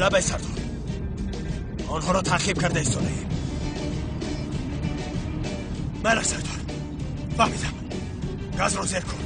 Лабай сардор, онҳоро таъқиб карда истодаем. Майлаш сардор, фаҳмидам. Газро зер кун.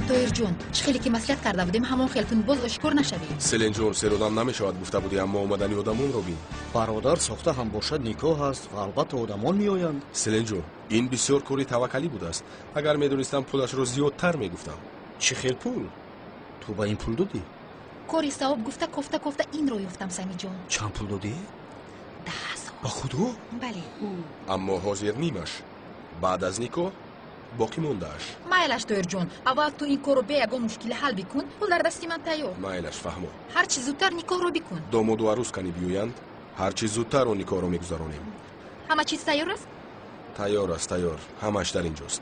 Тоирҷон, чӣ хеле ки маслиҳат карда будем, ҳамон хел кун, боз ошкор нашавӣ. Селенҷон, серодам намешавад гуфта будӣ, аммо омадани одамонро бин. Бародар сохта ҳам бошад никоҳ аст ва албатта одамон меоянд. Селенҷон, ин бисёр кори таваккалӣ будааст. Агар медонистам, пулашро зиёдтар мегуфтам. Чӣ хел пул? Ту ба ин пул додӣ? Кори савоб гуфта кофта кофта инро ёфтам, Самиҷон. Чанд пул додӣ? 10,000. Ба худо? Бале. Аммо ҳозир нимаш. Баъд аз никоҳ боқӣ мондааш. Майлаш, Тоирҷон, аввал ту ин корро бе ягон мушкилӣ ҳал бикун, пул дар дасти ман тайёр. Майлаш, фаҳмо. Ҳарчи зудтар никоҳро бикун. Домоду арӯс кани биёянд, ҳарчи зудтар он никоҳро мегузаронем. Ҳама чиз тайёр аст? Тайёр аст, тайёр. Ҳамаш дар инҷост.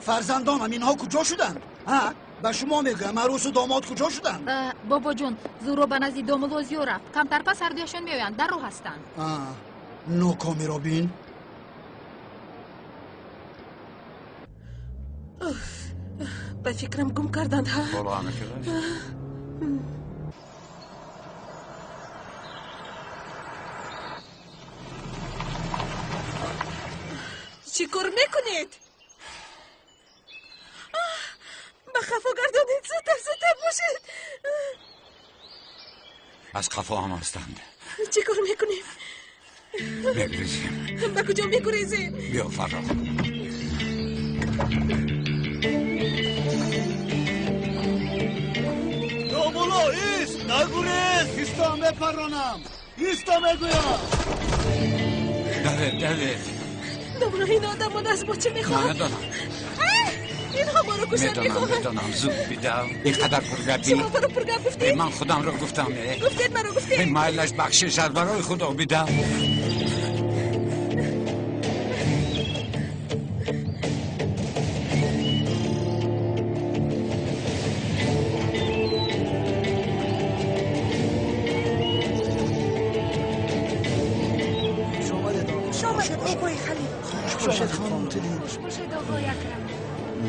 Фарзандонам, инҳо куҷо шуданд? Ҳа? Ба шумо мегӯям, арӯсу домод куҷо шуданд? Бобоҷон, Зуҳро ба назди домулло Зиё рафт. Камтар пас ҳардуяшон меоянд, дар роҳ ҳастанд. Нокомиро бин. Ба фикрам гум карданд, ҳа? Боло ҳама карданд. Чӣ кор мекунед? Ба хафо гардонед, зудтар, зудтар бошед. Аз қафо ҳам ҳастанд. Чӣ кор мекунем? Мегурезем. Ба куҷо мегурезем? Биё, Фаррух. Домулло, ист, нагурез! Исто мепаронам, исто мегӯям. Давед, давед. Домулло, ин одамон аз мо чӣ мехоҳанд? Намедонам. Инҳо моро куштан мехоҳанд. Медонам, зуд бидав. Ин қадар пургапӣ. Шумо маро пургап гуфтед? Ман худамро гуфтам. Гуфтед, маро гуфтед. Майлаш, бахшиш, аз барои худо бидав.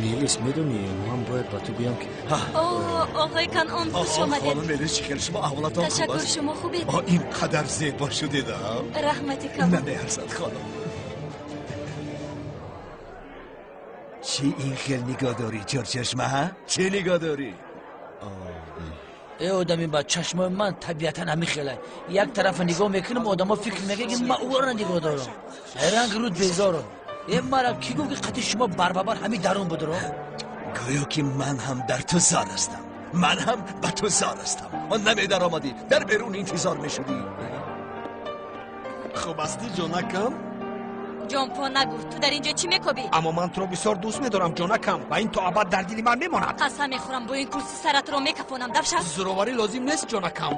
Мелис, медонӣ, ман бояд ба ту гӯям ки оғои Канъон, хуш омадед. Хонум Мелис, чӣ хел шумо, аҳволатон хуб аст? Ташаккур, шумо хубед? Ин қадар зебо шудед. Раҳмати калон. Намеарзад, хонум. Чӣ ин хел нигоҳ дорӣ, чорчашма, ҳа? Чӣ нигоҳ дорӣ? Э одами ба чашмои ман табиатан ҳамин хелай. Як тарафа нигоҳ мекунам, одамо фикр мекунанд, ки ман ӯро нигоҳ дорам. Ранг руд безорам. Э мара кӣ гуфт, ки қати шумо барбабар ҳамин дарун будро? Гӯё ки ман ҳам дар ту зор ҳастам. Ман ҳам ба ту зор ҳастам. Он намедаромадӣ, дар берун интизор мешудӣ. Хуб ҳастӣ, ҷонакам? Ҷонпо нагӯ, ту дар инҷо чӣ мекобӣ? Аммо ман туро бисёр дӯст медорам, ҷонакам, ва ин то абад дар дили ман мемонад. Қасам мехӯрам, бо ин курсӣ саратро мекафонам, давшав. Зӯроварӣ лозим нест, ҷонакам.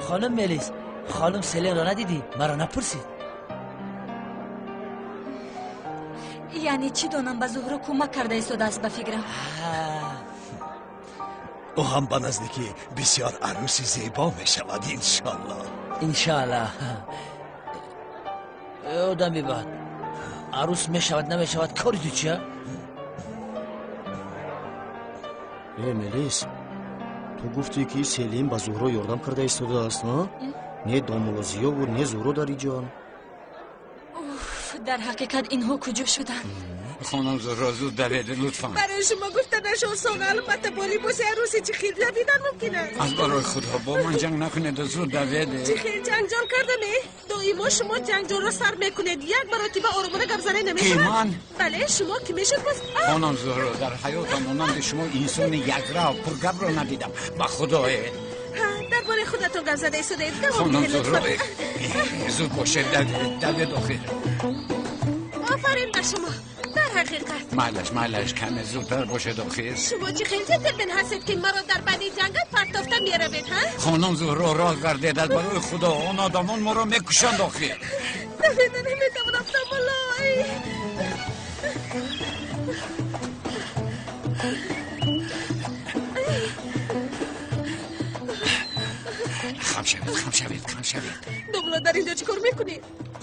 Хонум Мелис, хонум Селенро надидӣ? Маро напурсид. Яъне чӣ донам, ба Зуҳро кӯмак карда истодааст, ба фикрам. Ӯ ҳам ба наздикӣ бисёр арӯси зебо мешавад, иншоаллоҳ. Иншоаллоҳ. Одами бад, арӯс мешавад намешавад, кори ту чия? Э Мелис, ту гуфтӣ, ки Селим ба Зуҳро ёрдам карда истодааст, не домулло Зиёву не Зуҳро дар инҷоанд. Дар ҳақиқат инҳо куҷо шуданд? Хонум Зуҳро, зуд давед, лутфан. Барои шумо гуфтанаш осон, албатта бо либоси арӯсӣ чӣ хел давидан мумкин аст? Аз барои худо бо ман ҷанг накунед, зуд давед. Чӣ хел ҷанҷол кардам, э? Доимо шумо ҷанҷолро сар мекунед, як маротиба оромона гап занӣ намешавад? Ки ман? Бале, шумо ки мешуд боз. Хонум Зуҳро, дар ҳаётам монанди шумо инсони якрав пургапро надидам. Ба худо. Дар бораи худатон гап зада истодаед. Хонум Зуҳро, зуд бошед, давед, давед охир. Офарин ба шумо. Дар ҳақиқат. Майлаш, майлаш, каме зудтар бошед охир. Шумо чӣ хел ҷентлмен ҳастед, ки маро дар байни ҷангал партофта меравед, ҳа? Хонум Зуҳро, роҳ гардед, аз барои худо, он одамон моро мекушанд охир. Давида наметавонам, домулло. Хам шавед, хам шавед, хам шавед. Домла, дар инҷо чӣ кор мекунӣ?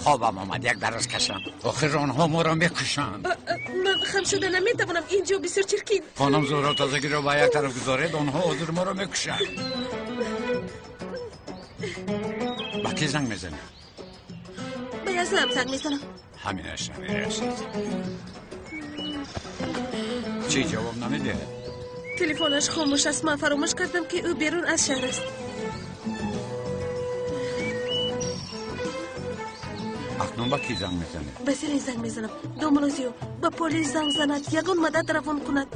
Хобам омад, як дароз кашам. Охир онҳо моро мекушанд. Ман хам шуда наметавонам, ин ҷо бисёр чиркин. Хонум Зуҳро, тозагиро ба як тараф гузоред, онҳо ҳозир моро мекушанд. Ба кӣ занг мезанед? Ба Язлам занг мезанам. Ҳаминаш намерасид. Чӣ, ҷавоб намедиҳад? Телефонаш хомӯш аст. Ман фаромӯш кардам, ки ӯ берун аз шаҳр аст. Акнун ба кӣ занг мезанед? Ба Селин занг мезанам. Домла Зиё ба полис занг занад, ягон мадад равон кунад.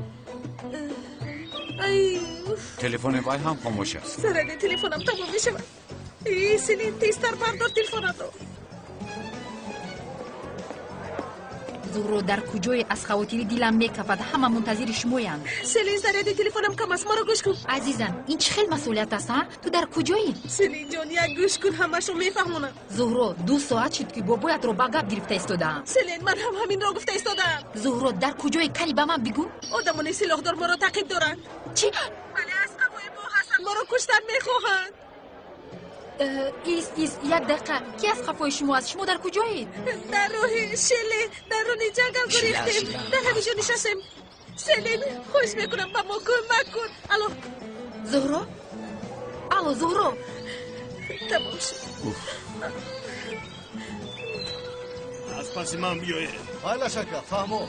Ай, уф. Телефони вай ҳам хомӯш аст. Заряди телефонам тамом мешавад. Селин, тезтар бардор телефонатро. Зуҳро, дар куҷое? Аз хавотирӣ дилам мекафад, ҳама мунтазири шумоянд. Селин, заряди телефонам кам аст, маро гӯш кун. Азизам, ин чӣ хел масъулият аст, а? Ту дар куҷоӣ? Селин ҷон, як гӯш кун, ҳамашро мефаҳмонам. Зуҳро, 2 соат шуд, ки бобоятро ба гап гирифта истодаам. Селин, ман ҳам ҳаминро гуфта истодаам. Зуҳро, дар куҷое? Кани ба ман бигӯ. Одамони силоҳдор моро таъқиб доранд. Чӣ? Бале, аз қафои мо ҳастанд, моро куштан мехоҳанд. Ист, ист, як дақиқа. Ки аз қафои шумо аст? Шумо дар куҷоед? Дар роҳи Шеле, дар рони ҷангал гурехтем, дар ҳамин ҷо нишастем. Селин, хоҳиш мекунам, ба мо кӯмак кун. Алло! Зуҳро, алло, Зуҳро! Тамом шуд. Аз паси ман биёед. Майлаш, ака, фаҳмо.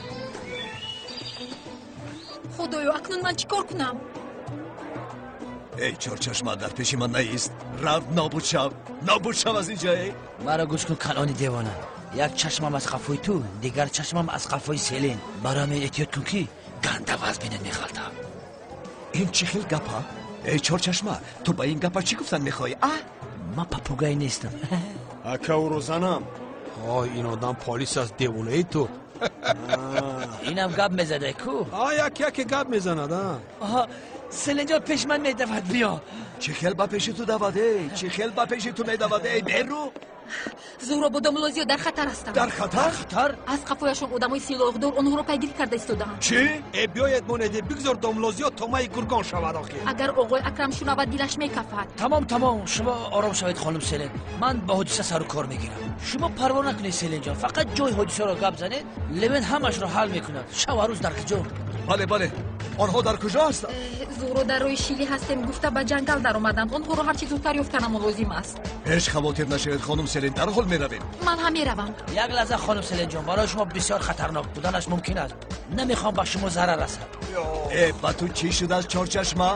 Худоё, акнун ман чӣ кор кунам? Эй, Чорчашма, дар пеши ман наист, рав, нобуд шав, нобуд шав аз инҷа, эй! Маро гӯш кун, калони девона. Як чашмам аз қафои ту, дигар чашмам аз қафои Селин. Барои ҳамин эҳтиёт кун, ки ганда вазбинат мехалтам. Ин чӣ хел гапа, эй Чорчашма? Ту ба ин гапа чӣ гуфтан мехоҳӣ, а? Ман попугай нестам. Ака, ӯро занам. Ой, ин одам полис аст, девонаи ту. Инам гап мезадай ку. А, як яке гап мезанад, а. Селинҷон пеш ман медавад, биё. Чӣ хел ба пеши ту давад, эй? Чӣ хел ба пеши ту медавад, эй беру? Зуҳро бо домла Зиё дар хатар ҳастанд. Дар хатар? Хатар? Аз қафояшон одамои силоҳдор онҳоро пайгирӣ карда истодаанд. Чӣ? Э, биёед, монеде, бигзор домла Зиё томаи гургон шавад охир. Агар оғои Акрам шунавад, дилаш мекафад. Тамом, тамом, шумо ором шавед, хонум Селин. Ман ба ҳодиса сару кор мегирам. Шумо парво накунед, Селинҷон, фақат ҷои ҳодисаро гап занед, Левен ҳамашро ҳал мекунад. Шав арӯз дар куҷо? Бале, бале, онҳо дар куҷо ҳастанд? Зуҳро, дар роҳи Шили ҳастем гуфта, ба ҷангал даромаданд. Онҳоро ҳарчи зудтар ёфтанамон лозим аст. Ҳеҷ хавотир нашавед, хонум Селин, дарҳол меравем. Ман ҳам меравам. Як лаҳза, хонум Селинҷон, барои шумо бисёр хатарнок буданаш мумкин аст. Намехоҳам ба шумо зарар расад. Э, ба ту чӣ шудааст, Чорчашма?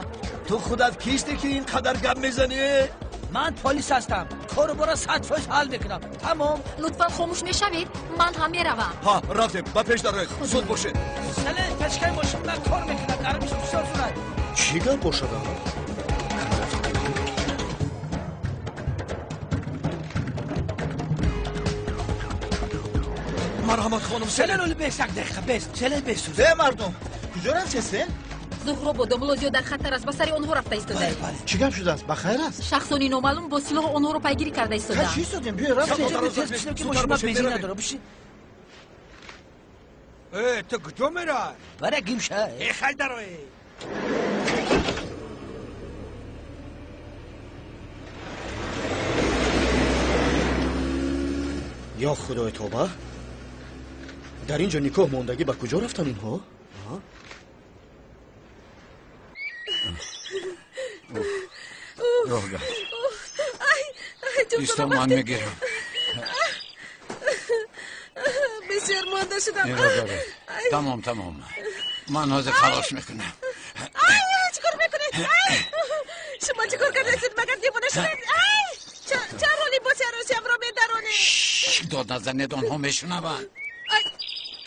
Ту худат кисте, ки ин қадар гап мезанӣ? Ман полис ҳастам, кору бора 100% ҳал мекунам, тамом. Лутфан хомӯш мешавед? Ман ҳам меравам. Ҳа, рафтем, ба пеш дароед, зуд бошед. Селин, пешкаи мошин ман кор мекунад, гармиш бисёр зурад. Чӣ гап бошад? Марҳамат, хонум Селин. Оли бес, як дақиқа бес, Селин, бесӯз. Э, мардум, куҷо рафтесен? Зуҳро бо домла Зиё дар хатар аст, ба сари онҳо рафта истодаем. Чӣ гап шудааст, ба хайр аст? Шахсони номаълум бо силоҳ онҳоро пайгирӣ карда истодаанд. Чӣ истодем, биё, рафтем. Мошина бензин надора, биши. Э, ту куҷо мерай? Бара гимша. Э, хай дарои. Ё худои, тоба! Дар ин ҷо никоҳ мондагӣ, ба куҷо рафтан инҳо? Роҳ гашт. Исто, ман мегирам. Бисёр монда шудам. Инро доред. Тамом, тамом, ман ҳозир халос мекунам. Чӣ кор мекунед? Шумо чӣ кор кардастед? Магар девона шудед? Чаро либоси арӯсиамро медаронед? Дод назанед, онҳо мешунаванд.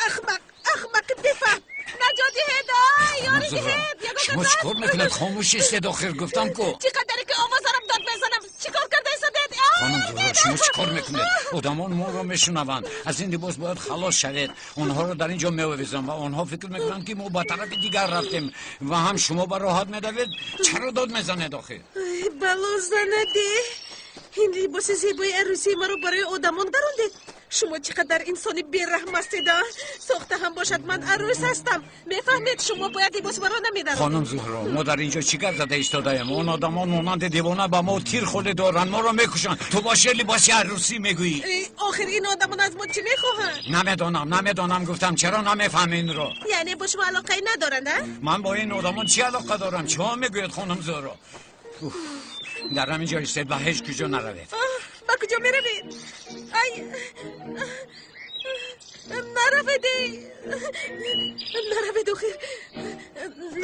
Ахмақ, ахмақи бефаҳм! Наҷот диҳед, ёрӣ диҳед! Шумо чӣ кор мекунед? Хомӯш истед, охир гуфтам ку. Чӣ қадаре ки овозарам дод мезанам, чӣ кор карда истодед? Хонум Зуҳро, шумо чӣ кор мекунед? Одамон моро мешунаванд. Аз ин либос бояд халос шавед. Онҳоро дар ин ҷо меовезам ва онҳо фикр мекунанд, ки мо ба тарафи дигар рафтем, ва ҳам шумо ба роҳат медавед. Чаро дод мезанед охир? Бало занаде! Ин либоси зебои арӯсии маро барои одамон дарондед? Шумо чӣ қадар инсони бераҳм ҳастед, а? Сохта ҳам бошад, ман арӯс ҳастам. Мефаҳмед, шумо бояд либоси маро намедаронед. Хонум Зуҳро, мо дар инҷо чӣ гап зада истодаем? Он одамон монанди девона ба мо тир холӣ доранд, моро мекушанд. Ту боши либоси арӯсӣ мегӯӣ. Охир ин одамон аз мо чӣ мехоҳанд? Намедонам, намедонам, гуфтам, чаро намефаҳмӣ инро? Яъне бо шумо алоқае надоранд, а? Ман бо ин одамон чӣ алоқа дорам? Чӣ мегӯед, хонум Зуҳро? Дар ҳамин ҷо истед ва ҳеҷ куҷо наравед. Ба куҷо меравед? Ай, наравед, наравед, охир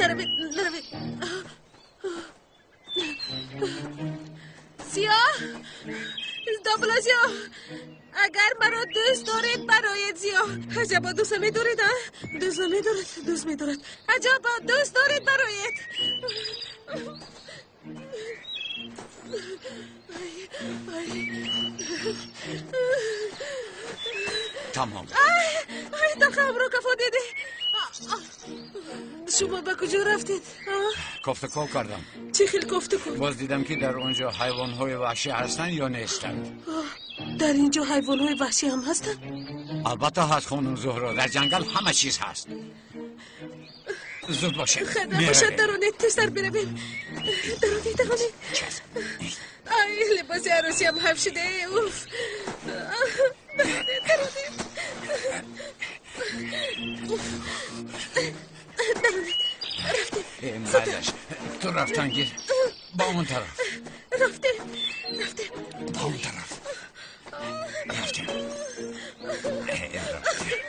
наравед, наравед. Зиё, Домла Зиё, агар маро дӯст доред, бароед. Зиё, аҷабо дӯст намедоред, а? Дӯст намедорад, дӯст медорад. Аҷабо дӯст доред, бароед. Тамом. Ай, талхаамро кафо дидӣ. Шумо ба куҷо рафтед? Кофтуков кардам. Чӣ хел кофтуков? Боз дидам, ки дар он ҷо ҳайвонҳои ваҳшӣ ҳастанд ё нестанд. Дар ин ҷо ҳайвонҳои ваҳшӣ ҳам ҳастанд? Албатта ҳаст, хонум Зуҳро, дар ҷангал ҳама чиз ҳаст. Зуд бошед. Хайр набошад, даронед, тезтар биравем. Даронед, даронед. Ай, либоси арӯсиам ҳайф шуде. Уф, даронед, даронед. Даронед, рафтем. Майлаш, ту рафтан гир. Ба он тараф. Рафтем, рафтем. Ба он тараф. Рафтем. Рафтем.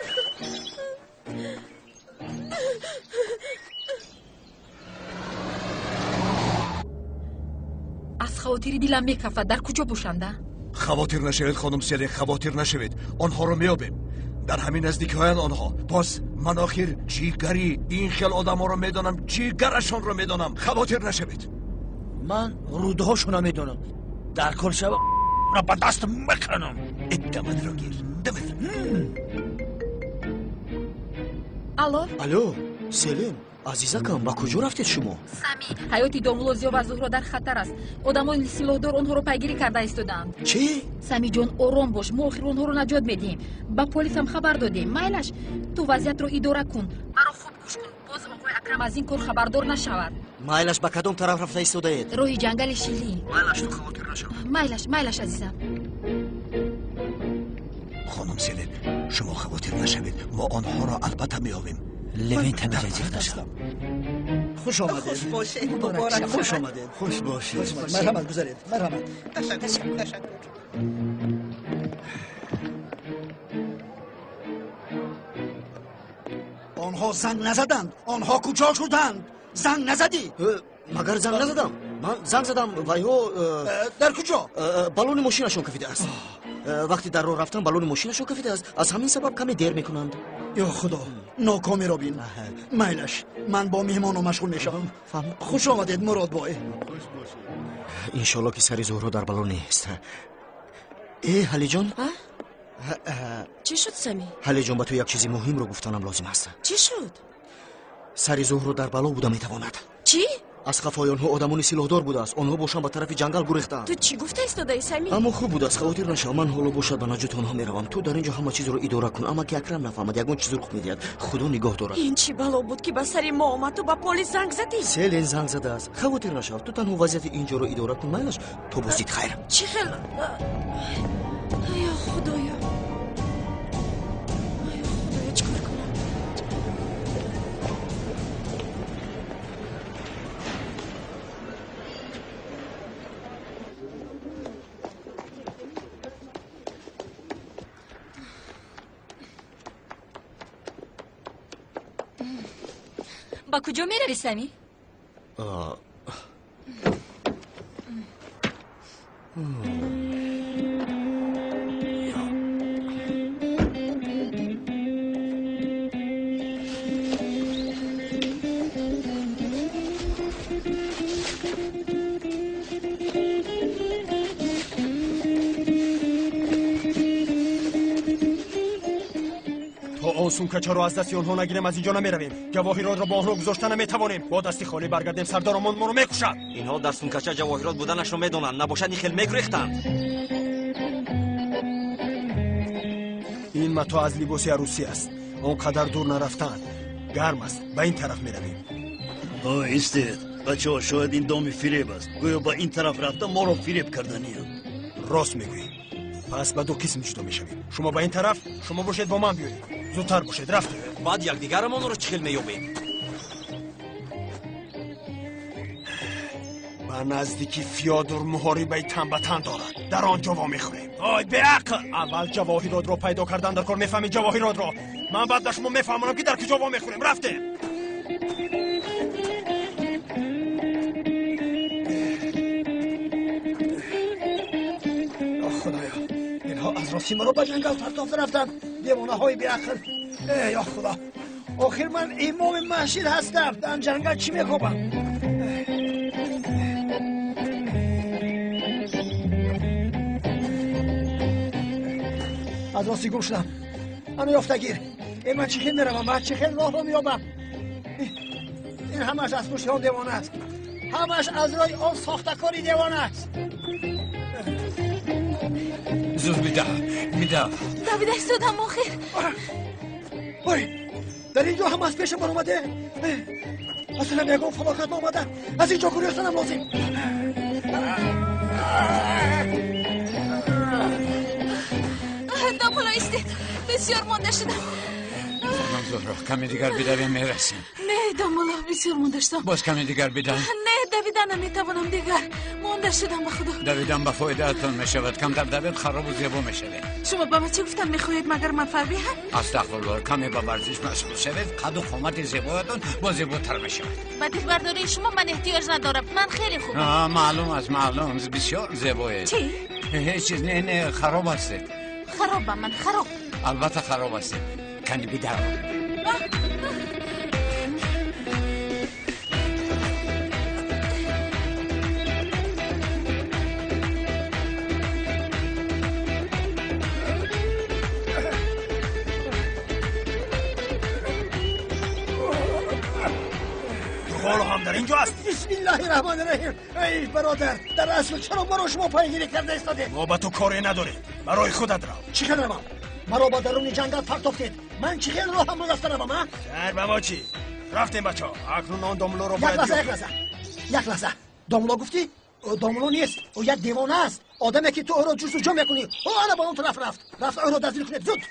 Аз хавотири дилам мекафад, дар куҷо бошанда? Хавотир нашавед, хонум Селин, хавотир нашавед. Онҳоро меёбем. Дар ҳамин наздикиҳоянд онҳо. Боз ман охир ҷигари ин хел одамҳоро медонам, ҷигарашонро медонам. Хавотир нашавед. Ман рӯдаҳошонро медонам. Дар кор шава ба даст мекунам. Дамадро гир, дамадро. Алло? Алло, Селин, азизакам, ба куҷо рафтед шумо? Сами, ҳаёти Домулло Зиё ва Зуҳро дар хатар аст. Одамони силоҳдор онҳоро пайгирӣ карда истодаанд. Чӣ? Самиҷон, ором бош, мо охир онҳоро наҷот медиҳем. Ба полисам хабар додем. Майлаш, ту вазъиятро идора кун. Маро хуб гӯш кун, боз оқои Акрам аз ин кор хабардор нашавад. Майлаш, ба кадом тараф рафта истодаед? Роҳи ҷангали Шилӣ. Майлаш, ту хавотир нашав. Майлаш, майлаш, азизам. Хонум Селин, шумо хавотир нашавед, мо онҳоро албатта меёбем. Левин ҳамиҷа ҷиғ нашав. Хуш омадед. Хуш бошед, муборак. Хуш омадед. Хуш бошед. Марҳамат, гузаред. Марҳамат. Ташаккур, ташаккур. Онҳо занг назаданд. Онҳо куҷо шуданд? Занг назадӣ? Магар занг назадам? Ман занг задам, вайҳо дар куҷо? Баллони мошинашон кафидааст. Вақте дар роҳ рафтам, баллони мошинашон кафидааст. Аз ҳамин сабаб каме дер мекунанд. Ё худо, нокомиро бин. Майлаш, ман бо меҳмоно машғул мешавам. Хуш омадед, Муродбой. Иншолло, ки сари Зуҳро дар бало нест. Э, Ҳалиҷон. Чӣ шуд, Сами? Ҳалиҷон, ба ту як чизи муҳимро гуфтанам лозим аст. Чӣ шуд? Сари Зуҳро дар бало буда метавонад. Чӣ? Аз қафои онҳо одамони силоҳдор будааст. Онҳо бошанд ба тарафи ҷангал гурехтаанд. Ту чӣ гуфта истодаӣ, Сами? Аммо хуб будааст, хавотир нашав. Ман ҳоло бошад ба наҷоти онҳо меравам. Ту дар ин ҷо ҳама чизро идора кун. Аммо ки Акрам нафаҳмад, ягон чиз рух медиҳад. Худо нигоҳ дорад. Ин чӣ бало буд, ки ба сари мо омад? Ту ба полис занг задӣ? Селин занг задааст. Хавотир нашав, ту танҳо вазъияти ин ҷоро идора кун. Майлаш, то боздид хайр. Чӣ хел? Ё худоё, ё худоё, чӣ кор кунам? Ба куҷо меравӣ, Сами? Он сумкачаро аз дасти онҳо нагирем, аз инҷо намеравем. Ҷавоҳиротро бо онҳо гузошта наметавонем. Бо дасти холӣ баргардем, сардаромон моро мекушад. Инҳо дар сумкача ҷавоҳирот буданашро медонанд. Набошад, ин хел мегурехтанд. Матоъ аз либоси арӯсӣ аст. Он қадар дур нарафтаанд. Гарм аст, ба ин тараф меравем. Истед, бачаҳо, шояд ин доми фиреб аст. Гӯё ба ин тараф рафта моро фиреб карданиям. Рост мегӯӣ. Пас ба ду қисм ҷудо мешавем. Шумо ба ин тараф, шумо бошед бо ман биёед. Зудтар бошед, рафтем. Баъд якдигарамонро чӣ хел меёбем? Ба наздики Фёдор муҳорибаи тан ба тан дорад. Дар он ҷо вомехӯрем. Ой, беақл! Аввал ҷавоҳиротро пайдо кардан дар кор, мефаҳмӣ ҷавоҳиротро? Ман баъд ба шумо мефаҳмонам, ки дар куҷо вомехӯрем. Рафтем. Худоё, инҳо аз рости маро ба ҷангал партофта рафтанд. Девонаҳои беақл. Эй, ё Худо, охир ман имоми масҷид ҳастам. Дар ҷангал чӣ мекобам? Аз рости гум шудам. Ана ёфтагир. Э, ман чӣ хел меравам ва чӣ хел роҳро меёбам? Ин ҳамаш аз пушти он девона аст. Ҳамаш аз роҳи он сохтакори девона аст. Зуд бида, бида. Давида истодам охир. Ой, дар ин ҷо ҳам аз пешам баромаде. Аслан ягон фалокат омада. Аз ин ҷо гурехтанам лозим. Домулло, истед, бисёр монда шудам. Хонум Зуҳро, каме дигар бидавем, мерасем. Не, домулло, бисёр монда шудам. Боз каме дигар бидав. Не, давида наметавонам дигар. Монда шудам, ба Худо. Давидан ба фоидаатон мешавад. Камтар давед, харобу зебо мешавед. Шумо ба ман чӣ гуфтан мехоҳед, магар ман фарбиҳам? Астағфируллоҳ, каме ба варзиш машғул шавед, қаду қомати зебоятон боз зеботар мешавад. Ба дилбардории шумо ман эҳтиёҷ надорам. Ман хеле хубам. Маълум аст, маълум, бисёр зебоед. Чӣ? Ҳеҷ чиз, не, не, хароб ҳастед. Харобам ман, хароб. Албатта хароб ҳастед. Кани бидар. Ҳоло ҳам дар ин ҷо аст. Бисмиллаҳи раҳмони раҳим. Эй бародар, дар асл чаро маро шумо пайгирӣ карда истодед? Мо ба ту коре надорем. Барои худат рав. Чӣ хел равам? Маро ба даруни ҷангал партофтед. Ман чӣ хел роҳамро рафта равам, а? Хайр, ба мо чӣ? Рафтем, бачаҳо. Акнун он домлоро бояд. Як лаҳза, як лаҳза, як лаҳза. Домло гуфтӣ? Домло нест, ӯ як девона аст. Одаме ки ту ӯро ҷустуҷӯ мекунӣ. Ӯ ана ба он тараф рафт. Рафта ӯро дастгир кунед, зуд.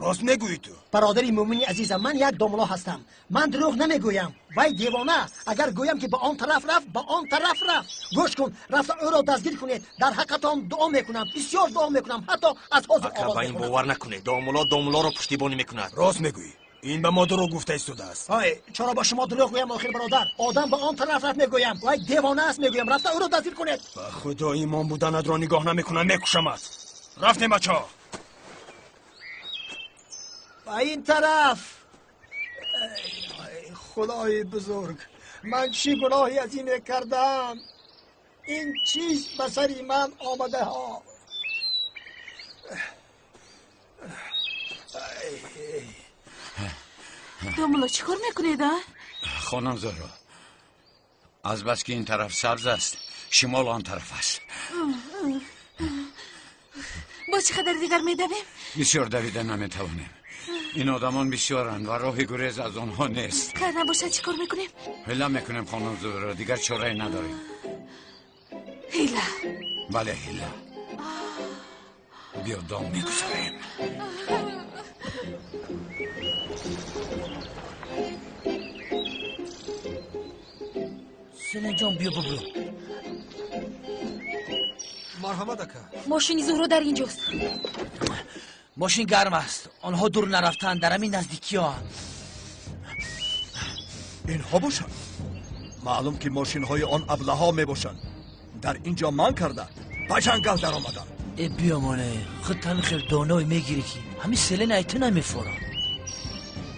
Рост мегӯӣ ту? Бародари мӯмини азизам, ман як домло ҳастам. Ман дурӯғ намегӯям. Вай девона аст. Агар гӯям ки ба он тараф рафт, ба он тараф рафт. Гӯш кун, рафта ӯро дастгир кунед. Дар ҳаққатон дуо мекунам, бисёр дуо мекунам, ҳатто аз ҳозир Ака, оғоз ба ин мекунам. бовар накунед. Домулло домуллоро пуштибонӣ мекунад. Рост мегӯӣ. Ин ба мо дурӯғ гуфта истодааст. Ой, чаро ба шумо дурӯғ гӯям охир, бародар? Одам ба он тараф рафт мегӯям. Вай девона аст мегӯям. Рафта ӯро дастгир кунед. Ба Худо имон буданатро нигоҳ намекунам, мекушамат. Рафтем, бачаҳо. Ба ин тараф. Эй, Худои бузург, ман чӣ гуноҳи азиме кардам? Ин чиз ба сари ман омадаҳо. Домулло, чӣ кор мекунед, а? Хонум Зуҳро, аз бас ки ин тараф сабз аст, шимол он тараф аст. Боз чӣ қадар дигар медавем? Бисёр давида наметавонем. Ин одамон бисёранд ва роҳи гурез аз онҳо нест. Хайр набошад, чӣ кор мекунем? Ҳила мекунем, хонум Зуҳро, дигар чорае надорем. Ҳила? Бале, ҳила. Биё, дом мегузорем. Селенҷон, биё бубру. Марҳамат, ака. Мошини Зуҳро дар ин ҷост. Мошин гарм аст. Онҳо дур нарафтанд, дар ҳамин наздикиҳоанд. Инҳо бошанд. Маълум ки мошинҳои он аблаҳо мебошанд. Дар ин ҷо ман карда ба ҷангал даромадам. Э, биёмоне, худ ҳамин хел доной мегирӣ, ки ҳамин селен ай ту намефорам.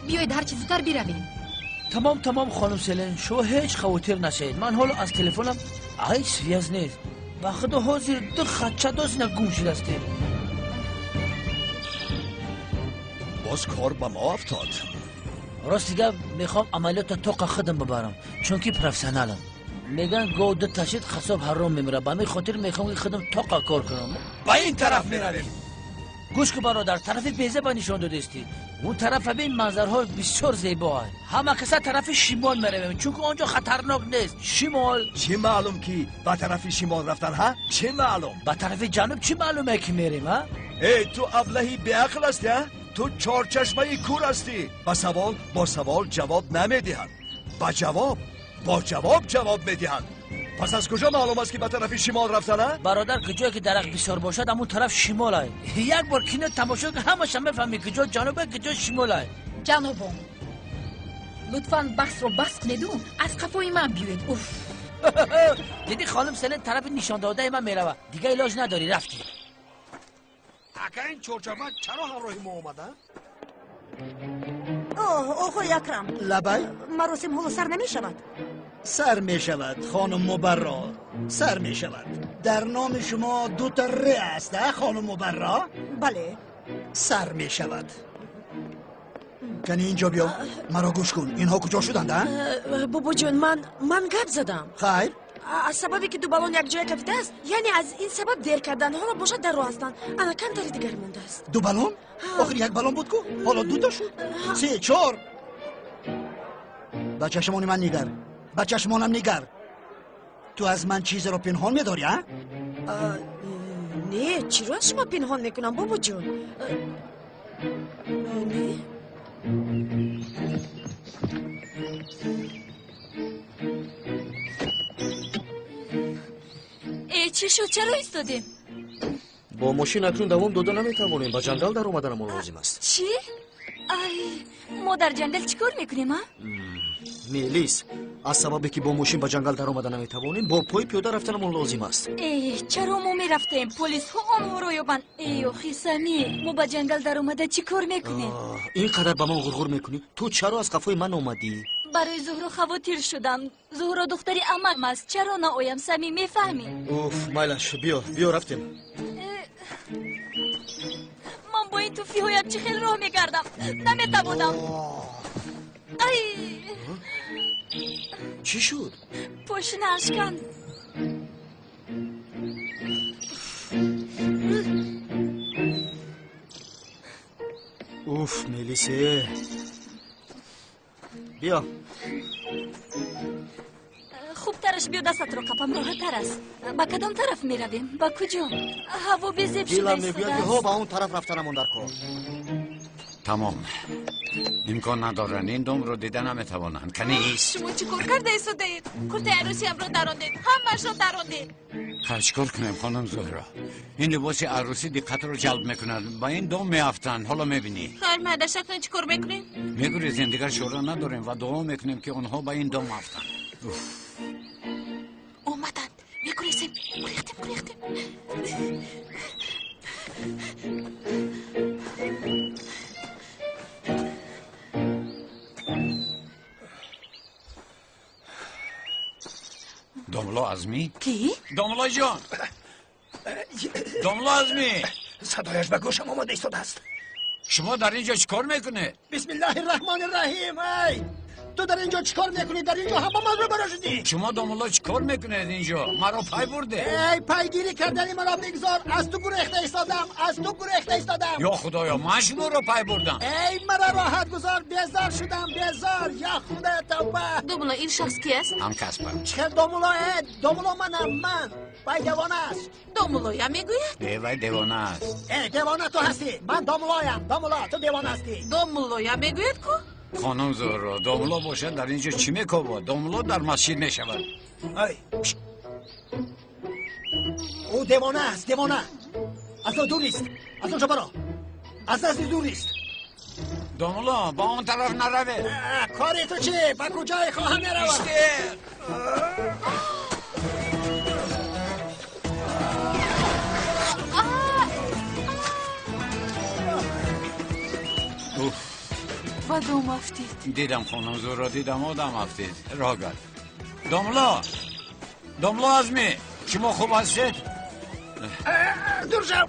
Биёед, ҳарчи зудтар биравем. Тамом, тамом, хонум Селен, шумо ҳеҷ хавотир нашавед. Ман ҳоло аз телефонам ай связь нест. Ба Худо, ҳозир ду хатча дозина гум шудастем. Боз кор ба мо афтод. Рости гап, мехоҳам амалиётро тоқа худам бибарам, чунки профессионалам. Мегӯянд, гов ду ташид, қассоб ҳаром мемирад. Ба ҳамин хотир мехоҳам, ки худам тоқа кор кунам. Ба ин тараф меравем. Гӯш кун бародар, тарафи безаба нишон додистӣ. Он тарафа бин, манзарҳо бисёр зебоанд. Ҳама каса тарафи шимол меравем, чунки он ҷо хатарнок нест. Шимол. Чӣ маълум ки ба тарафи шимол рафтан, ҳа? Чӣ маълум? Ба тарафи ҷануб чӣ маълуме ки мерем, ҳа? Эй, ту аблаҳи беақл ҳастӣ, ҳа? Ту чорчашмаи кур ҳастӣ. Ба савол бо савол ҷавоб намедиҳанд. Ба ҷавоб бо ҷавоб ҷавоб медиҳанд. Пас аз куҷо маълум аст ки ба тарафи шимол рафтан, а? Бародар, куҷое ки дарахт бисёр бошад, ҳамон тараф шимол ай. Як бор кино тамошо кун, ҳамаша мефаҳмӣ куҷо ҷанубе, куҷо шимол ай. Ҷанобон, лутфан баҳсро бас кунеду аз қафои ман биёед. Уф! Диди хонум Селин тарафи нишондодаи ман меравад. Дигар илоҷ надорӣ, рафтӣ. Ака, ин чорчашма чаро ҳамроҳи мо омада? Оҳ, оғои Акрам. Лабай? Маросим ҳоло сар намешавад? Сар мешавад, хонум Мубарро, сар мешавад. Дар номи шумо дута р аст, а, хонум Мубарро? Бале. Сар мешавад. Кани инҷо биё, маро гӯш кун. Инҳо куҷо шуданд, а? Бобоҷон, ман гап задам. Хайр? Аз сабабе ки ду баллон якҷоя кафидааст, яъне аз ин сабаб дер карданд. Ҳоло бошад дар роҳ ҳастанд. Ана камтари дигар мондааст. Ду баллон? Охир як баллон буд ку, ҳоло дута шуд. Се, чор. Ба чашмони ман нигар. Ба чашмонам нигар. Ту аз ман чизеро пинҳон медорӣ, а? Не, чиро аз шумо пинҳон мекунам, бобоҷон? Не. Э, чӣ шуд? Чаро истодем? Бо мошин акнун давом дода наметавонем. Ба ҷангал даромаданамон лозим аст. Чӣ? Ай, мо дар ҷангал чӣ кор мекунем, а? Мелис, аз сабабе ки бо мошин ба ҷангал даромада наметавонем, бо пои пиёда рафтанамон лозим аст. Э, чаро мо мерафтем? Полисҳо онҳоро ёбанд. Э, охи Сами, мо ба ҷангал даромада чӣ кор мекунем? Ин қадар ба ман ғурғур мекунӣ? Ту чаро аз қафои ман омадӣ? Барои Зуҳро хавотир шудам. Зуҳро духтари амакам аст. Чаро наоям, Сами, мефаҳмӣ? Уф, майлаш, биё, биё рафтем. Ман бо ин туфлиҳоям чӣ хел роҳ мегардам? Наметавонам. Ай! Чӣ шуд? Пошина ашкан. Уф, Мелисе. Биё. Хубтараш биё дастатро қапам, роҳаттар аст. Ба кадом тараф меравем? Ба куҷо? Ҳаво безеб шуда Дилам мегӯяд ки истодааст. ҳо ба он тараф рафтанамон дар кор. Тамом. Имкон надоранд, ин домро дида наметавонанд. Кани ист. Шумо чӣ кор карда истодаед? Куртаи арӯсиамро дарондед, ҳамаашро дарондед. Хайр, чӣ кор кунем, хонум Зуҳро? Ин либоси арӯсӣ диққатро ҷалб мекунад. Ба ин дом меафтанд, ҳоло мебинӣ. Хайр, майдаш, акнун чӣ кор мекунем? Мегурезем, дигар чора надорем ва дуо мекунем ки онҳо ба ин дом афтанд. Уф. Омаданд. Мегурезем. Гурехтем, гурехтем. Домло Азмӣ? Кӣ? Домлоҷон! Домло Азмӣ! Садояш ба гӯшам омада истодааст. Шумо дар ин ҷо чӣ кор мекунед? Бисмиллаҳи раҳмони раҳим. Ай, ту дар ин ҷо чӣ кор мекунӣ? Дар ин ҷо ҳама ман рӯбаро шудӣ. Шумо домло чӣ кор мекунед ин ҷо? Маро пай бурдед. Эй, пайгирӣ кардани маро бигзор. Аз ту гурехта истодам, аз ту гурехта истодам. Ё худоё, ман шуморо пай бурдам. Эй, маро роҳат гузор, безор шудам, безор. Я худоя, тавба. Домулло, ин шахс ки аст? Ҳамкасбам. Чӣ хел домулло? Э, домулло манам, ман. Вай девона аст. Домуллоя мегӯяд? Э, вай девона аст. Э, девона ту ҳастӣ. Ман домуллоям, домулло, ту девона ҳастӣ. Домуллоя мегӯяд ку? Хонум Зуҳро, домулло бошад дар ин ҷо чӣ мекобад? Домулло дар масҷид мешавад. Ай, ӯ девона аст, девона. Аз он дур ист, аз он ҷо баро, аз назди дур ист. Домулло, ба он тараф наравед. Кори ту чӣ? Ба куҷое хоҳам меравам? Истед! Уф. Ба дом афтид. Дидам, хонум Зуҳро, дидам, одам афтид. Роҳ гард. Домулло! Домулло Азмӣ, шумо хуб ҳастед? Дур шав.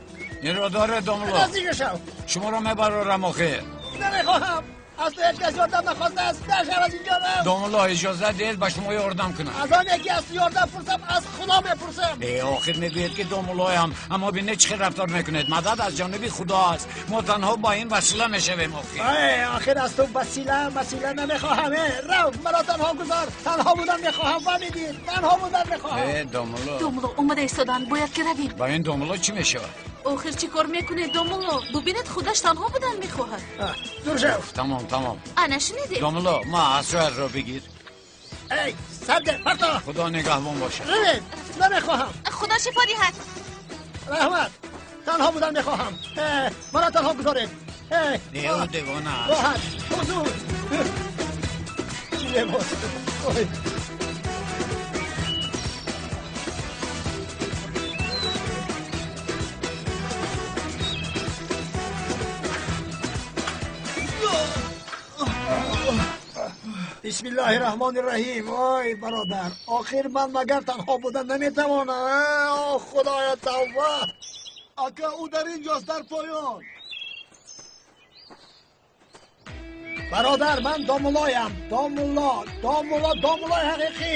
Инро доред, домулло. Наздик шав. Шуморо мебарорам охир. Намехоҳам. Аз ту ҳеҷ кас ёрдам нахостааст. Нашав аз инҷо рав. Домулло, иҷозат диҳед ба шумо ёрдам кунам. Аз он яке аз ту ёрдам пурсам, аз Худо мепурсам. Э, охир мегӯед ки домуллоям, аммо бинед чӣ хел рафтор мекунед. Мадад аз ҷониби Худо аст. Мо танҳо ба ин васила мешавем охир. Э, охир аз ту васила масила намехоҳам. Э, рав, маро танҳо гузор. Танҳо будан мехоҳам, фаҳмидӣ? Танҳо будан мехоҳам. Э, домулло. Домулло омада истоданд, бояд ки равем. Ба ин домулло чӣ мешавад? Охир чӣ кор мекунед, домулло? Бубинед, худаш танҳо будан мехоҳад. Дур шав. Тамом, тамом. Ана шунидед? Домулло, ма асоятро бигир. Эй, сарде, парто. Худо нигаҳбон бошад. Равед, намехоҳам. Худо шифо диҳад. Раҳмат. Танҳо будан мехоҳам. Маро танҳо гузоред. Не, ӯ девона аст. Роҳат, ҳузур. Чӣ либос? Ой. Бисмиллаҳи раҳмони раҳим. Ой бародар, охир ман магар танҳо будан наметавонам. О Худоё, тавба. Ака, ӯ дар инҷост, дар поён. Бародар, ман домуллоям. Домулло, домулло, домуллои ҳақиқӣ.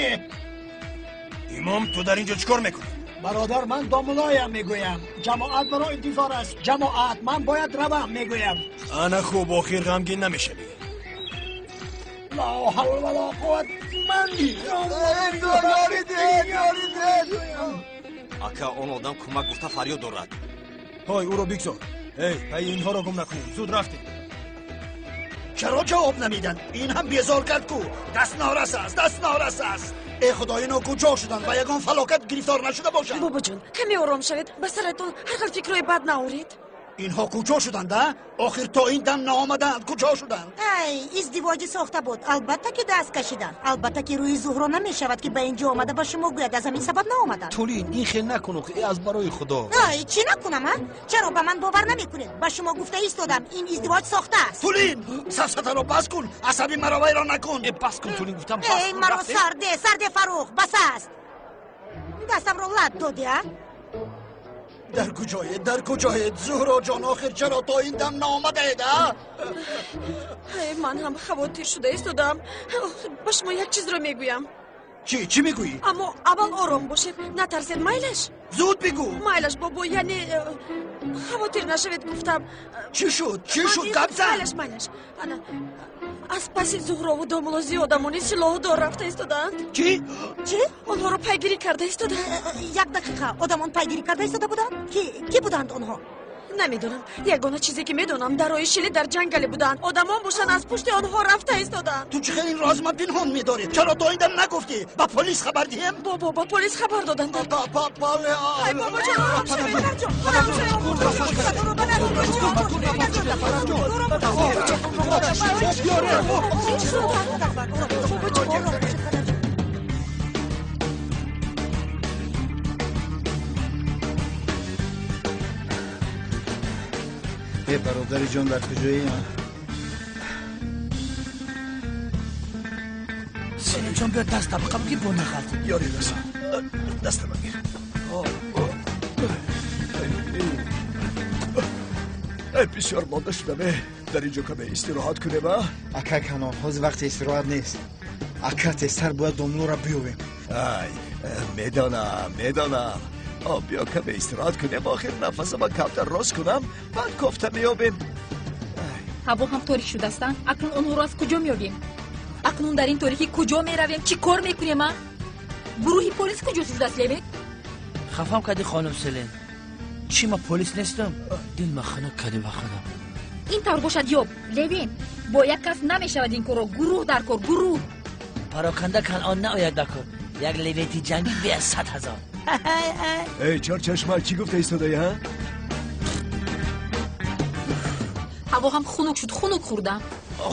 Имом, ту дар инҷо чӣ кор мекунӣ? Бародар, ман домуллоям мегӯям. Ҷамоат маро интизор аст. Ҷамоат, ман бояд равам мегӯям. Ана хуб, охир ғамгин намешавӣ. ла ҳавла вала қувват. Ман Ака, он одам кӯмак гуфта фарёд дорад. Ҳой, ӯро бигзор. Эй, пайи инҳоро гум накунем. Зуд рафтем. Чаро ҷавоб намедиҳанд? Ин ҳам безор кард ку. Даст норас аст, даст норас аст. Э Худо, ино куҷо шуданд? Ба ягон фалокат гирифтор нашуда бошанд? Бобоҷон, каме ором шавед. Ба саратон ҳар хел фикрҳои бад наоред. Инҳо куҷо шуданд, а? Охир то ин дам наомаданд. Куҷо шуданд? Ай, издивоҷи сохта буд. Албатта ки даст кашиданд. Албатта ки рӯи Зуҳро намешавад ки ба инҷо омада ба шумо гӯяд. Аз ҳамин сабаб наомаданд. Тулин, ин хел накун, аз барои Худо. Ай, чӣ накунам, а? Чаро ба ман бовар намекунед? Ба шумо гуфта истодам, ин издивоҷ сохта аст. Тулин, сафсатаро бас кун, асаби маро вайрон накун. Э, бас кун, Тулин, гуфтам бас кун. Эй, маро сарде, сарде Фарух, бас аст. Дастамро лат доди, а? Дар куҷоед, дар куҷоед? Зуҳро ҷон, охир чаро то ин дам наомадаед, а? Ман ҳам хавотир шуда истодам. Ба шумо як чизро мегӯям. Чӣ, чӣ мегӯӣ? Аммо аввал ором бошед, натарсед, майлаш? Зуд бигӯ. Майлаш, бобо, яъне хавотир нашавед, гуфтам. Чӣ шуд, чӣ шуд? Гап зан. Майлаш, майлаш. Ана аз паси Зуҳрову домулло зиёдамони силоҳдор рафта истодаанд. Чӣ? Чӣ? Онҳоро пайгирӣ карда истодаанд. Як дақиқа, одамон пайгирӣ карда истода буданд? Ки буданд онҳо? Намедонам. Ягона чизе ки медонам, дар роҳи шилӣ дар ҷангале буданд. Одамон бошанд аз пушти онҳо рафта истоданд. Ту чӣ хел инро аз ман пинҳон медорӣ? Чаро то ин дам нагуфтӣ? Ба полис хабар диҳем? Бобо, ба полис хабар доданд. Ай, бобоҷон, ором шавед. Ором шавед. Э, бародари ҷон, дар куҷоӣ? Селимҷон, биё даста бақаб ки бо нағалтӣ. Ёри расон, даста багир. Э, бисёр монда шудам. Э, дар инҷо каме истироҳат кунем, а? Ака Канон, ҳозир вақти истироҳат нест. Ака, тезтар бояд домлоро биёбем. Ай, медонам, медонам. Биё каме истироҳат кунем, охир нафасама камтар рост кунам, баъд кофта меёбем. Ҳаво ҳам торик шудааст. Акнун онҳоро аз куҷо меёбем? Акнун дар ин торикӣ куҷо меравем? Чӣ кор мекунем, а? Гурӯҳи полис куҷо шудааст, Левин? Хафам кардӣ, хонум Селин. Чӣ, ман полис нестам? Дил ма хунук кардӣ ба худо. Ин тавр бошад, ёб. Левин, бо як кас намешавад ин корро. Гурӯҳ дар кор, гурӯҳ. Пароканда Канъон наояд ба кор. Як левети ҷангӣ бе аз 100 000. Эй, чорчашма, чӣ гуфта истодаӣ, ҳа? Ҳаво ҳам хунук шуд, хунук хӯрдам.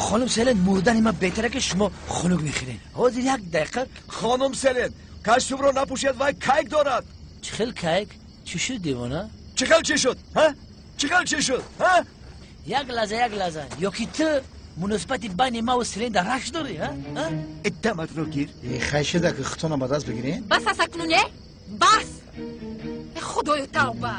Хонум Селен, мурдани ман беҳтара ки шумо хунук мехӯред. Ҳозир як дақиқа. Хонум Селен, костюмро напӯшед, вай кайк дорад. Чӣ хел кайк? Чӣ шуд, девона? Чӣ хел чӣ шуд, ҳа? Чӣ хел чӣ шуд, ҳа? Як лаҳза, як лаҳза. Ё ки ту муносибати байни маву Селен дар рашк дорӣ, ҳа? Даматро гир. Хай шуда ки хутона ба даст бигирем. Бас аст акнун, э? Бас! Худоё, тавба!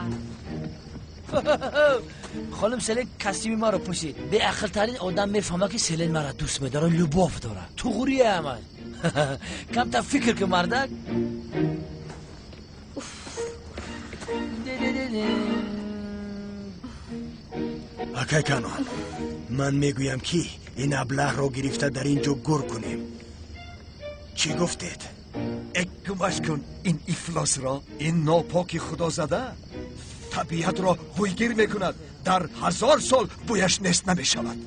Хонум Селин костюми маро пӯшид. Беақлтарин одам мефаҳмад, ки Селин маро дӯст медорад, любовь дорад. Туғрия ҳамаш. Камтар фикр кун, мардак. Акай Канон, ман мегӯям, ки ин аблаҳро гирифта дар ин ҷо гур кунем. Чӣ гуфтед? Э, гумаш кун ин ифлосро, ин нопоки худозада табиатро бӯйгир мекунад, дар 1000 сол бӯяш нест намешавад.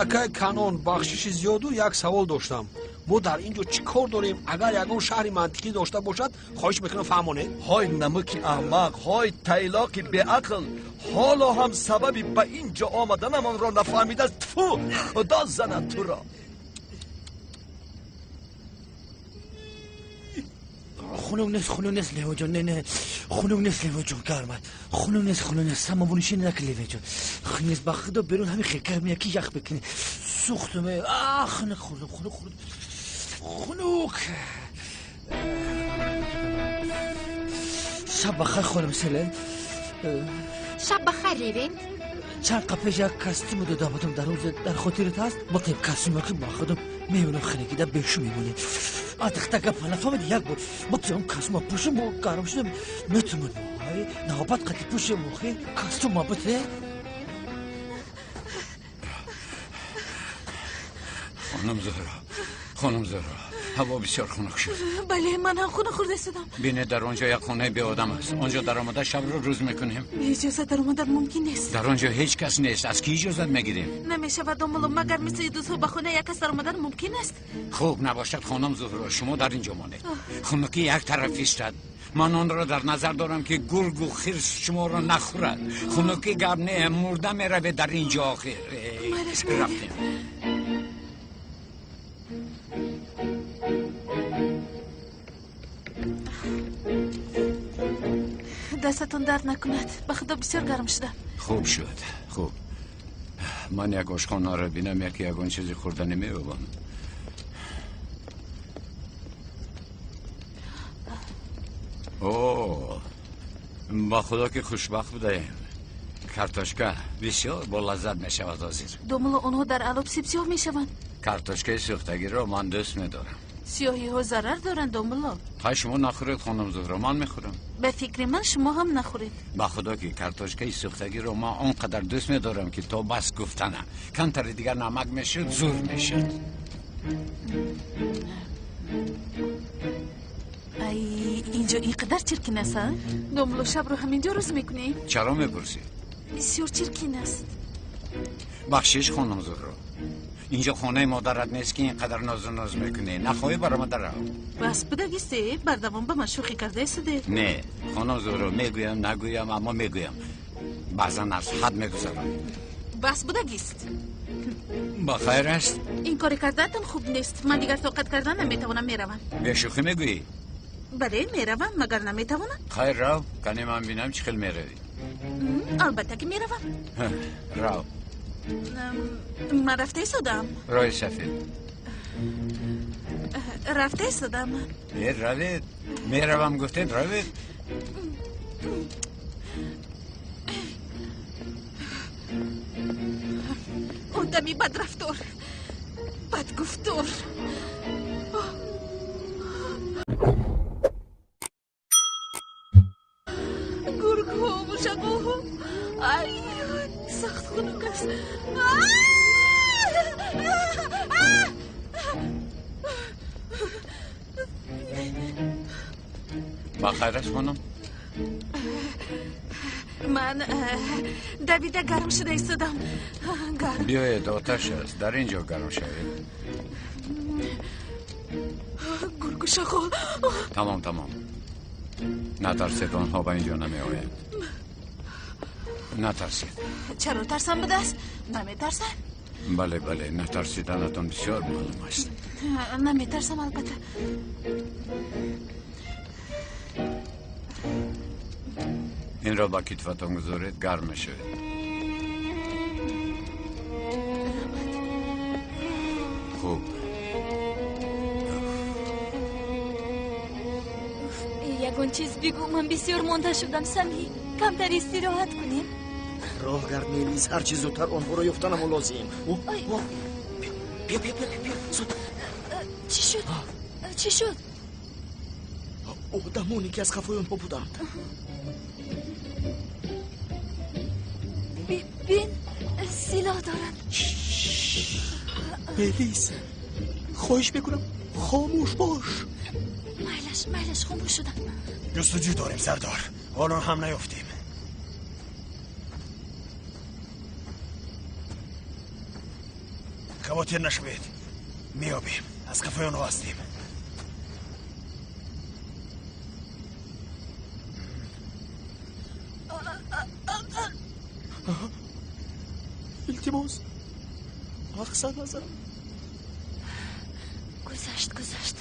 Акай Канон, бахшиши зиёду як савол доштам. Мо дар ин ҷо чӣ кор дорем? Агар ягон шаҳри мантиқӣ дошта бошад, хоҳиш мекунам, фаҳмонед. Ҳой намуки аҳмақ, ҳой тайлоқи беақл, ҳоло ҳам сабаби ба ин ҷо омаданамонро нафаҳмидааст. Тфу, худо занад туро. Хунук нест, хунук нест, Левоҷон, не, не, хунук нест, Левоҷон, гармад. Хунук нест, хунук нест, самовонишӣ накун, Левоҷон. Хунук нест, ба худо, берун ҳамин хел гармия, ки ях бикунӣ. Сӯхтум, а, хунук хӯрдум, хунук хӯрдум. Хунук. Шаб бахайр, хонум Селен. Шаб бахайр, Левент. Чанд қабл пеш як костюм дода будам, дар рӯз дар хотират ҳаст? Ботем костюме, ки ба худам мемонам, хелегида бешу мемонем. Атихта гапа нафаҳмиди, як бор ботем костюма пӯшем, бо гарм шудем, метумон. Ай, навбат қати пӯшем, охи костюма бите. Хонум Зуҳро, хонум Зуҳро, ҳаво бисёр хунук шуд. Бале, ман ҳам хунук хӯрда истодам. Бинед, дар он ҷо як хонаи беодам аст. Он ҷо даромада шабро рӯз мекунем. Бе иҷозат даромадан мумкин нест. Дар он ҷо ҳеҷ кас нест. Аз кӣ иҷозат мегирем? Намешавад, домулло, магар мисли дӯстҳо ба хонаи як кас даромадан мумкин аст? Хуб набошад, хонум Зуҳро, шумо дар ин ҷо монед. Хунукӣ як тараф истад. Ман онро дар назар дорам, ки гургу хирс шуморо нахӯрад. Хунукӣ гап не, мурда меравед дар ин ҷо охир. Рафтем. Дастатон дард накунад, ба худо, бисёр гарм шудам. Хуб шуд, хуб. Ман як ошхонаро бинам, яке ягон чизи хӯрданӣ меёбам. О, ба худо, ки хушбахт будаем. Картошка бисёр болаззат мешавад ҳозир. Домулло, онҳо дар алоб сибсиёҳ мешаванд. Картошкаи сӯхтагиро ман дӯст медорам. Сиёҳиҳо зарар доранд, домулло. Хай, шумо нахӯред, хонум Зуҳро, ман мехӯрам. Ба фикри ман, шумо ҳам нахӯред. Ба худо, ки картошкаи сӯхтагиро ман он қадар дӯст медорам, ки то бас гуфтана. Камтари дигар намак мешуд, зур мешуд. Ай, инҷо ин қадар чиркин аст, а? Домулло, шабро ҳаминҷо рӯз мекунем? Чаро мепурсӣ? Бисёр чиркин аст. Бахшиш, хонум Зуҳро, инҷо хонаи модарат нест, ки ин қадар нозу ноз мекунӣ. Нахоҳӣ, баромада рав. Бас будагисте, бардавом ба ман шӯхӣ кардаистуде. Не, хонум Зуҳро, мегӯям, нагӯям, аммо мегӯям, баъзан аз ҳад мегузарам. Бас будагист. Ба хайр аст. Ин кори кардаатон хуб нест. Ман дигар тоқат кардан наметавонам, меравам. Бешӯхӣ мегӯӣ? Бале, меравам, магар наметавонам? Хайр, рав, кане ман бинам, чӣ хел меравӣ. Албатта, ки меравам. Рав. Ман рафта истодам. Роҳи сафед. Рафта истодам. Э, равед, меравам гуфтед, равед. Одами бадрафтор, бадгуфтор. Гургҳо, мушакҳо, ай, сахт хунук аст. Ба хайр аст, хонум? Ман давида гарм шуда истодам, гарм. Биёед, оташ аст, дар ин ҷо гарм шавед. Гургу шағол. Тамом, тамом, натарсед, онҳо ба ин ҷо намеоянд, натарсед. Чаро тарсам будааст? Наметарсам. Бале, бале, натарсиданатон бисёр маълум аст. Наметарсам, албатта. Инро ба китфатон гузоред, гарм мешавед. Хуб. Ягон чиз бигӯ, ман бисёр монда шудам, Сами. Камтар истироҳат кунем. Роҳ гард, Мелис, ҳарчи зудтар онҳоро ёфтанамо лозим. Биё, биё, биё, биё, зуд. Чӣ шуд? Чӣ шуд? Одамоне ки аз қафои онҳо буданд. Бин, силоҳ доранд. Мелис, хоҳиш мекунам, хомӯш бош. Майлаш, майлаш, хомӯш шудам. Ҷустуҷӯ дорем, сардор, ҳоло ҳам наёфтем. Хавотир нашавед, меёбем, аз қафои онҳо ҳастем. Илтимос, мақсад назарам. Гузашт, гузашт.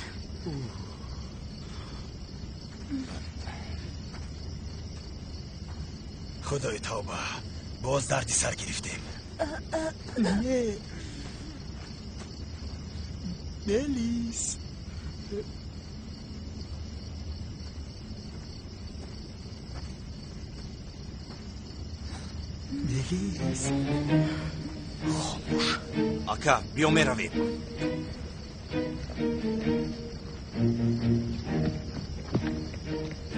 Худои тавба, боз дарди сар гирифтем. Не, Мелис. Мелис, хомӯш. Ака, биё меравем.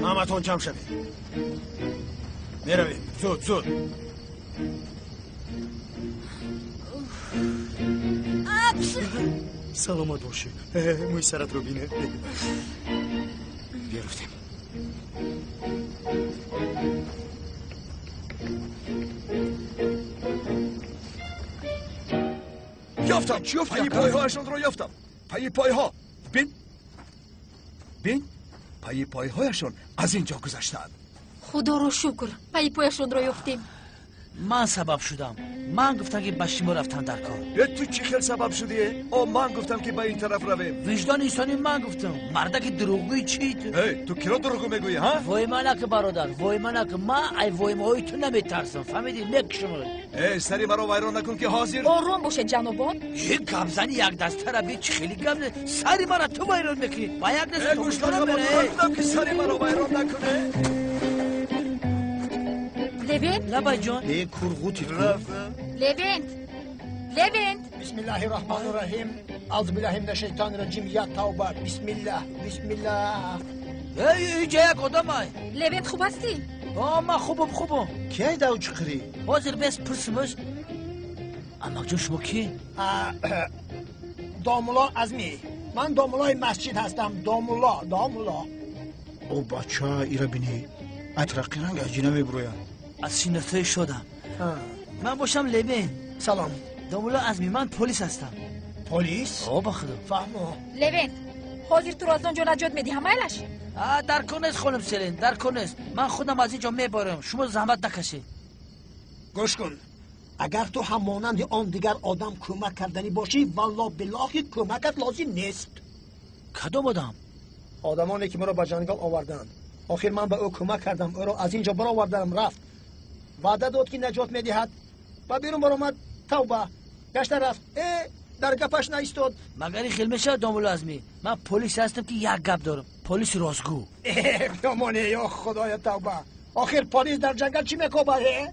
Ҳаматон ҷамъ шавед. Меравем, зуд, зуд. Саломат бошӣ. Мӯи саратро бине. Биё, рафтем. Ёфтам, пайи пойҳояшонро ёфтам. Пайи пойҳо. Бин, бин, пайи пойҳояшон аз ин ҷо гузаштаанд. Худоро шукр, пайи пояшонро ёфтем. Ман сабаб шудам. Ман гуфтам, ки ба шумо рафтан дар кор. Ту чӣ хел сабаб шудӣ? О, ман гуфтам, ки ба ин тараф равем. Виҷдони инсонӣ, ман гуфтам. Мардаки дурӯғгӯи чӣ ту? Эй, ту киро дурӯғгӯ мегӯӣ, ҳа? Вой манаки, бародар, вой манаки. Ман ай воймаҳои ту наметарсам, фаҳмидӣ? Мекушам. Эй, сари маро вайрон накун, ки ҳозир. Ором бошед, ҷанобон. Е, гапзани якдастара би, чӣ хели гап? Сари мара ту вайрон мекунӣ. Ба як даст. Гӯш накун, ки сари маро вайрон накунӣ. Левент? Лабай ҷон. Э, курғути. Левент! Левент! Бисмиллаҳи раҳмони раҳим. Аузу биллаҳи мина шайтони раҷим. Я тавба. Бисмиллаҳ, бисмиллаҳ. Эй, инҷа як одам ай. Левент, хуб ҳастӣ? О, ман хубам, хубам. Ки ай дав чиқирӣ? Ҳозир бес пурсимаш. Амакҷон, шумо ки? Домулло Азмӣ. Ман домуллои масҷид ҳастам. Домулло, домулло. О, бача, ира бинӣ. Ай тараққи ранг аҷина мебурояд. Аз шиносоӣ шудам. Ман бошам Левен. Салом. Домулло Азмӣ, ман полис ҳастам. Полис? О, ба худо. Фаҳмо. Левент, ҳозир туро аз он ҷо наҷот медиҳам, майлаш? Дар кор нест, хонум Селин, дар кор нест. Ман худам аз ин ҷо мебарам, шумо заҳмат накашед. Гӯш кун, агар ту ҳам монанди он дигар одам кӯмак карданӣ бошӣ, валло биллоҳи кӯмакат лозим нест. Кадом одам? Одамоне ки маро ба ҷангал оварданд. Охир ман ба ӯ кӯмак кардам, ӯро аз ин ҷо баровардам, рафт. Ваъда дод, ки наҷот медиҳад. Ба берун баромад, тавба. Гашта рафт. Э, дар гапаш наистод. Магар ин хел мешавад, домулло Азмӣ? Ман полис ҳастам, ки як гап дорам. Полиси ростгӯ. Э, биёмоне, ё худоя тавба. Охир полис дар ҷангал чӣ мекобад, э?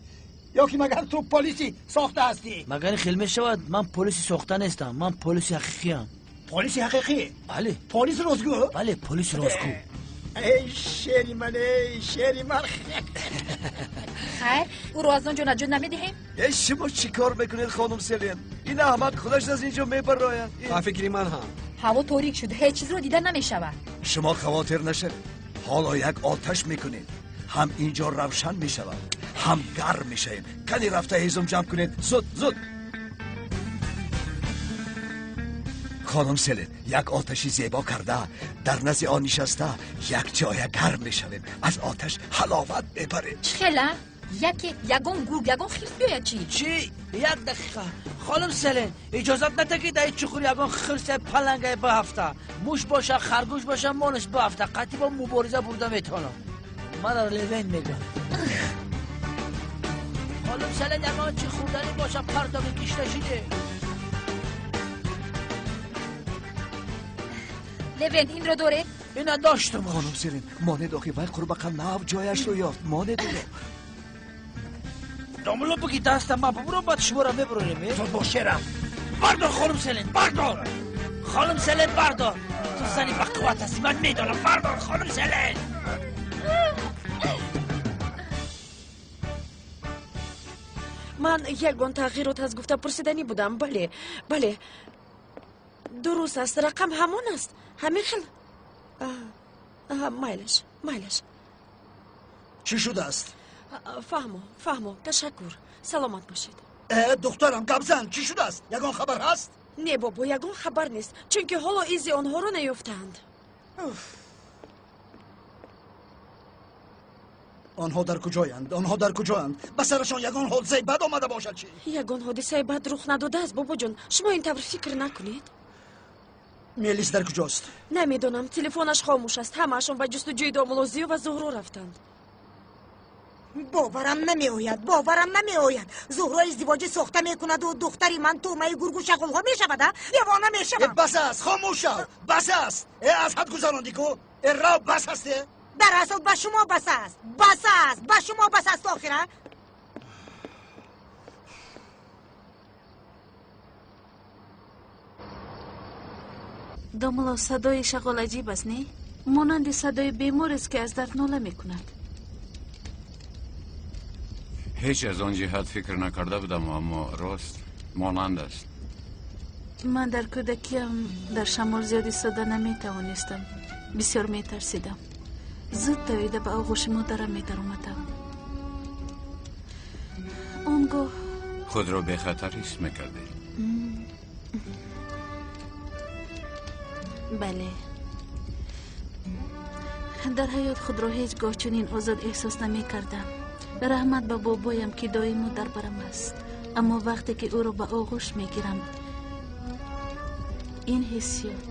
Ё ки магар ту полиси сохта ҳастӣ? Магар ин хел мешавад? Ман полиси сохта нестам, ман полиси ҳақиқиам. Полиси ҳақиқӣ? Бале. Полиси ростгӯ? Бале, полиси ростгӯ. Эй, шери ман, эй, шери ман. Хайр, ӯро аз он ҷо наҷот намедиҳем? Э, шумо чӣ кор мекунед, хонум Селин? Ин аҳмақ худаш аз ин ҷо мебарояд. Ба фикри ман ҳам. Ҳаво торик шуд, ҳеҷ чизро дида намешавад. Шумо хавотир нашавед. Ҳоло як оташ мекунед. Ҳам ин ҷо равшан мешавад, ҳам гарм мешавем. Кани рафта ҳезум ҷамъ кунед. Зуд, зуд. Хонум Селин, як оташи зебо карда, дар назди он нишаста, як ҷоя гарм мешавем. Аз оташ ҳаловат мебарем. Чӣ хела? Яке ягон гург, ягон хирс биёяд чӣ? Чӣ? Як дақиқа. Хонум Селин, иҷозат нада, ки дар чуқур ягон хирсе, палангае баҳафта. Муш боша, харгӯш боша, монаш баҳафта. Қатъи бо мубориза бурда метавонам. Мара Левен мегӯям. Хонум Селин, ягон чӣ хӯрданӣ боша, партоби кишта шиде. Левент, инро доред? Ина доштам. Хонум Селин, монед, охи вай қурбақа нав ҷояшро ёфт. Монед ӯро. Домулло буги даста ма бубурам, баъд шуморо мебурорем. Зуд бош, шерам. Бардор, хонум Селин, бардор. Хонум Селин, бардор. Ту зани бақувват ҳастӣ, ман медонам. Бардор, хонум Селин. Ман ягон тағйирот аз гуфта пурсиданӣ будам. Бале, бале, дуруст аст, рақам ҳамон аст, ҳамин хел. Майлаш, майлаш. Чӣ шудааст? Фаҳмо, фаҳмо, ташаккур, саломат бошед. Духтарам, гап зан, чӣ шудааст? Ягон хабар ҳаст? Не бобо, ягон хабар нест, чунки ҳоло изи онҳоро наёфтаанд. Онҳо дар куҷоянд? Онҳо дар куҷоянд? Ба сарашон ягон ҳодисаи бад омада бошад чӣ? Ягон ҳодисаи бад рух надодааст, бобоҷон, шумо ин тавр фикр накунед. Мелис дар куҷост? Намедонам, телефонаш хомӯш аст. Ҳамаашон ба ҷустуҷӯи домулло Зиё ва Зуҳро рафтанд. Боварам намеояд, боварам намеояд. Зуҳро издивоҷи сохта мекунаду духтари ман тӯъмаи гургу шағолҳо мешавад, а? Девона мешавам. Бас аст, хомӯш шав, бас аст. Аз ҳад гузарондӣ ку. Рав, бас аст. Дар асл ба шумо бас аст, бас аст, ба шумо бас аст охира. Домулло, садои шағол аҷиб аст, не? Монанди садои беморест, ки аз дард нола мекунад. Ҳеҷ аз он ҷиҳат фикр накарда будам, аммо рост монанд аст. Ман дар кӯдакиам дар шамол зиёд истода наметавонистам, бисёр метарсидам. Зуд давида ба оғӯши модарам медаромадам. Он гоҳ худро бехатар ҳис мекардед? Бале, дар ҳаёт худро ҳеҷ гоҳ чунин озод эҳсос намекардам. Раҳмат ба бобоям, ки доимо дар барам аст, аммо вақте ки ӯро ба оғӯш мегирам, ин ҳиссиёт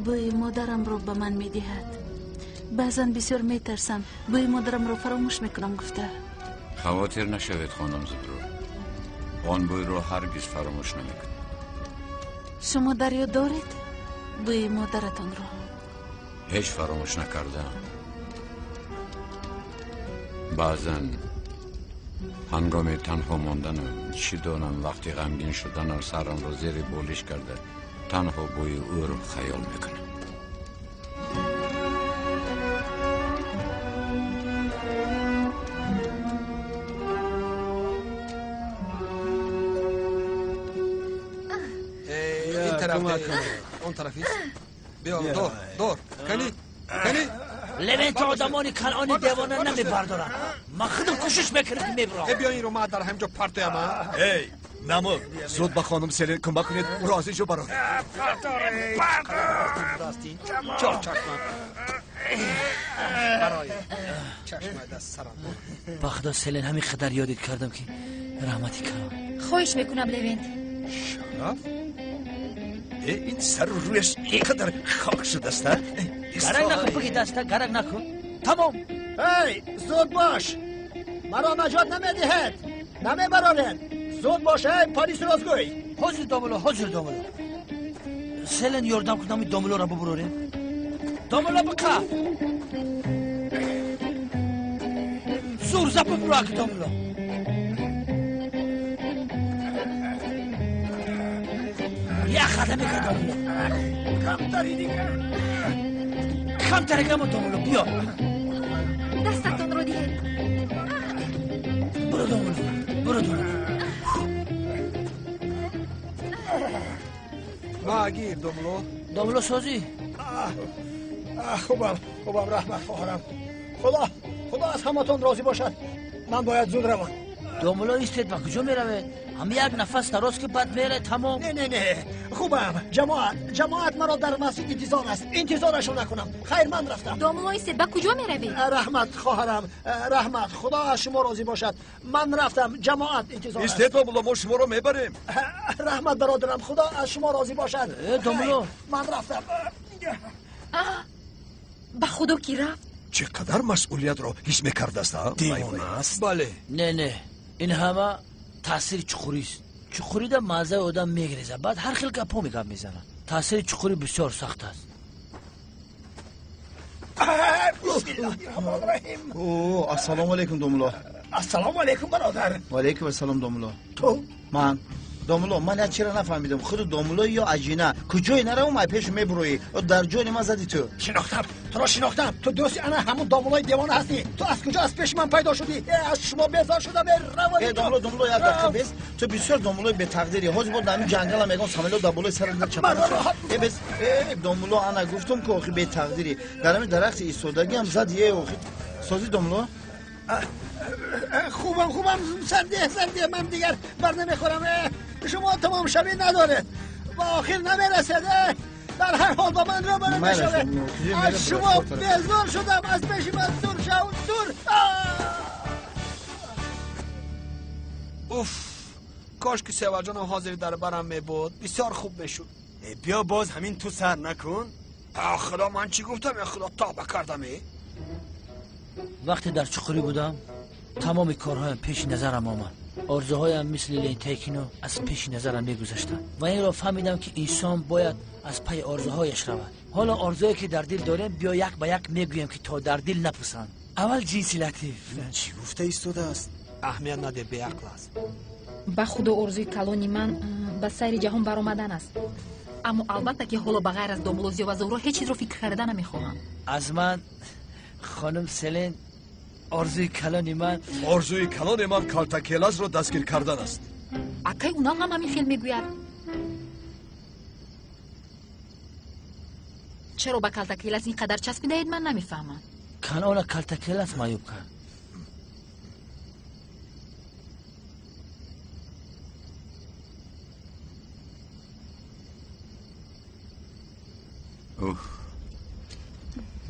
бӯи модарамро ба ман медиҳад. Баъзан бисёр метарсам, бӯи модарамро фаромӯш мекунам гуфта. Хавотир нашавед, хонум Зуҳро, он бӯйро ҳаргиз фаромӯш намекунед. Шумо дар ёд доред бӯи модаратонро? Ҳеҷ фаромӯш накардаам. Баъзан ҳангоми танҳо монданам, чӣ донам, вақти ғамгин шуданам, сарамро зери болиш карда танҳо бӯи ӯро хаёл мекунам. Ин тараф, он тарафист. Биё, дор, дор, кани, кани. Левент, одамони канъони девона намебардоранд. Ман худам кӯшиш мекунам, ки мебурам. Биё, инро ман дар ҳамин ҷо партоям. Эй намуд, зуд ба хонум Селин кӯмак кунед, ӯро аз ин ҷо бароред. Чор чашма барои чашма даст сарам. Ба худо, Селин, ҳамин қадар ёдит кардам, ки раҳмати калон. Хоҳиш мекунам, Левент. Шараф, ин сару рӯяш ин қадар хок шудааст. Гарак накун, буги даста, гарак накун, тамом. Эй, зуд бош, маро наҷот намедиҳед, намебароред. Зуд бош, эй полис ростгӯй. Ҳозир, домулло, ҳозир, домулло. Селен, ёрдам кунам, ин домуллоро бубурорем. Домулло, биқа, зур зап бубурак, домулло. Як қадам мекард, домулло. Камтари дигар. Камтаре камо, домулло, биё. Дастатонро диҳед. Буро, домулло, буро, домулло. Ма гир, домулло. Домулло, созӣ? Хубам, хубам, раҳмат, хоҳарам. Худо, худо аз ҳаматон розӣ бошад. Ман бояд зуд равам. Домулло, истед, ба куҷо меравед? Ҳам як нафас дароз ки баъд меред, тамом. Не, не, не, хубам. Ҷамоат, ҷамоат маро дар масҷид интизор аст, интизорашон накунам. Хайр, ман рафтам. Домулло, истед, ба куҷо меравед? Раҳмат, хоҳарам, раҳмат, худо аз шумо розӣ бошад. Ман рафтам, ҷамоат интизор аст. Истед, домулло, мо шуморо мебарем. Раҳмат, бародарам, худо аз шумо розӣ бошад. Домулло, ман рафтам. Ба худо ки рафт. Чӣ қадар масъулиятро ҳис мекардааст. Девона аст. Бале. Не, не, ин ҳама таъсири чуқурист. Чуқурида маззаи одам мегрезад, баъд ҳар хел гапҳо мегап мезанад. Таъсири чуқурӣ бисёр сахт аст. Бисмиллаҳи раҳмони раҳим. О, ассалому алайкум, домулло. Ассалому алайкум бародар. Ва алайкум ассалом домулло. Ту? Ман. Домулло, ман як чиро нафаҳмидам. Худу домулло ё аҷина? Куҷое наравам, ай пешу мебуроӣ. Дар ҷони ман зади ту. Шинохтам, туро шинохтам. Ту дӯсти ана ҳамун домуллои девона ҳастӣ. Ту аз куҷо аз пеши ман пайдо шудӣ? Аз шумо безор шудам. Равонӣ. Э, домулло, домулло, як дақиқа бес. Ту бисёр домуллои бетақдирӣ. Ҳозир бо дар ҳамин ҷангалам ягон самолёт дар болои сарат чапа. Э, бес. Э, домулло, ана гуфтум ки охи бетақдирӣ. Дар ҳамин дарахти истодагиам зади, э, охи. Созӣ домулло? Хубам, хубам, сардия, сардия, ман дигар бар намехӯрам. Шумо тамом шавӣ надоред ва охир намерасед. Дар ҳар ҳол ба ман рӯбарӯ мешавед. Аз шумо безор шудам, аз пеши ман дур шав, дур. Уф, кош ки севаҷонам ҳозир дар барам мебуд, бисёр хуб мешуд. Биё боз ҳамин ту сар накун. Худо, ман чӣ гуфтам? Худо, тавба кардам. Вақте дар чуқурӣ будам, тамоми корҳоям пеши назарам омад. Орзуҳоям мисли лентаи кино аз пеши назарам мегузаштанд ва инро фаҳмидам, ки инсон бояд аз пайи орзуҳояш равад. Ҳоло орзуе ки дар дил дорем, биё як ба як мегӯем, ки то дар дил напусанд. Аввал ҷинси латиф. Чӣ гуфта истодааст? Аҳамият наде, беақл аст. Ба худо, орзуи калони ман ба сайри ҷаҳон баромадан аст. Аммо албатта ки ҳоло ба ғайр аз домулло Зиё ва Зуҳро ҳеҷ чизро фикр карда намехоҳам. Аз ман хонум Селен, орзуи калони ман, орзуи калони ман калтакелазро дастгир кардан аст. Акай унал ҳам ҳамин хел мегӯяд. Чаро ба калтакелаз ин қадар часпидаед, ман намефаҳмам. Канона калтакелаз маъюб кард. Уф,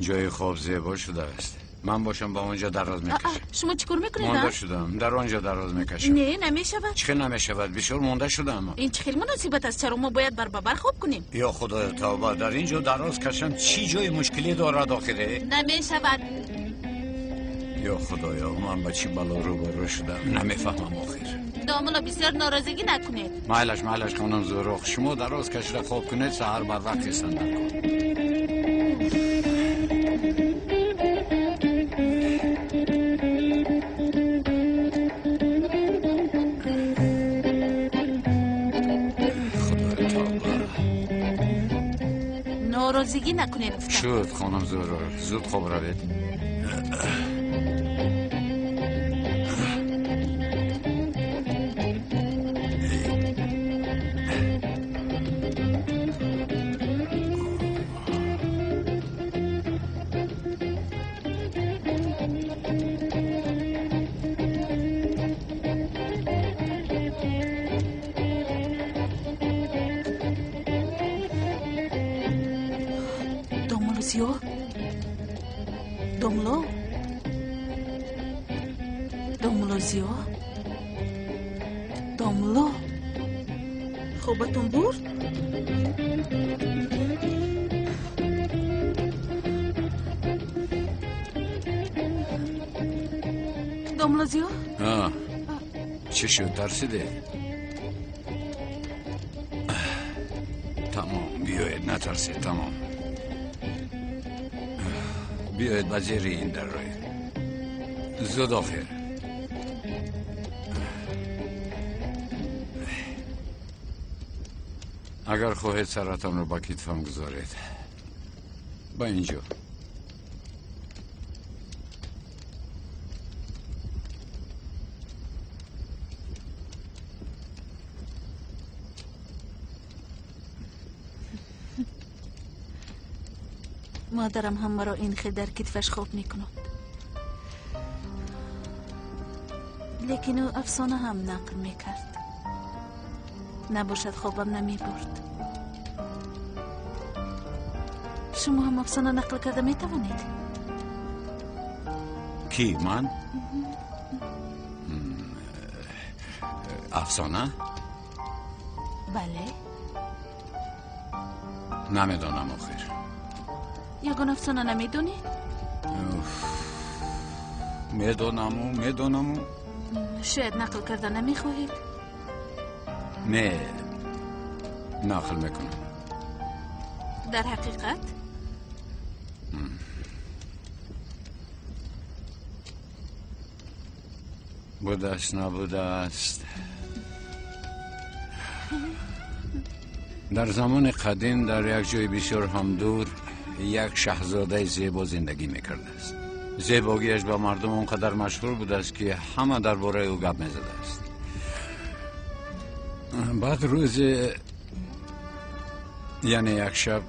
ҷои хоб зебо шудааст. Ман бошам ба он ҷо дароз мекашам. Шумо чӣ кор мекунед? Монда шудам, дар он ҷо дароз мекашам. Не, намешавад. Чӣ хел намешавад? Бисёр монда шудам. Ин чӣ хел муносибат аст? Чаро мо бояд бар ба бар хоб кунем? Ё худоё, тавба, дар ин ҷо дароз кашам чӣ ҷои мушкилӣ дорад охире? Намешавад. Ё худоё, ман ба чӣ бало рӯбарӯ шудам, намефаҳмам охир. Домулло, бисёр норозигӣ накунед. Майлаш, майлаш, хонум Зуҳро, шумо дароз кашида хоб кунед, саҳар барвақт хестан дар кор. Норозигӣ накунед гуфтам. Шуд, хонум Зуҳро, зуд хоб равед. Домулло, домулло Зиё, домулло, хобатон бурд? Домулло Зиё? Чӣ шуд, тарсидед? Тамом, биёед, натарсед, тамом. Биёед ба зери ин дарроед. Зуд охир. Агар хоҳед саратонро ба китфам гузоред. Ба ин ҷо. Модарам ҳам маро ин хел дар китфаш хоб мекунад. Лекин ӯ афсона ҳам нақл мекард. Набошад, хобам намебурд. Шумо ҳам афсона нақл карда метавонед? Кӣ, ман? Афсона? Бале. Намедонам охир. Ягон афсона намедонед? Медонаму, медонаму. Шояд нақл карда намехоҳед? Не, нақл мекунам. Дар ҳақиқат? Будааст, набудааст. Дар замони қадим дар як ҷои бисёр ҳам дур як шаҳзодаи зебо зиндагӣ мекардааст. Зебогиаш ба мардум он қадар машҳур будааст, ки ҳама дар бораи ӯ гап мезадааст. Баъд рӯзе, яъне як шаб,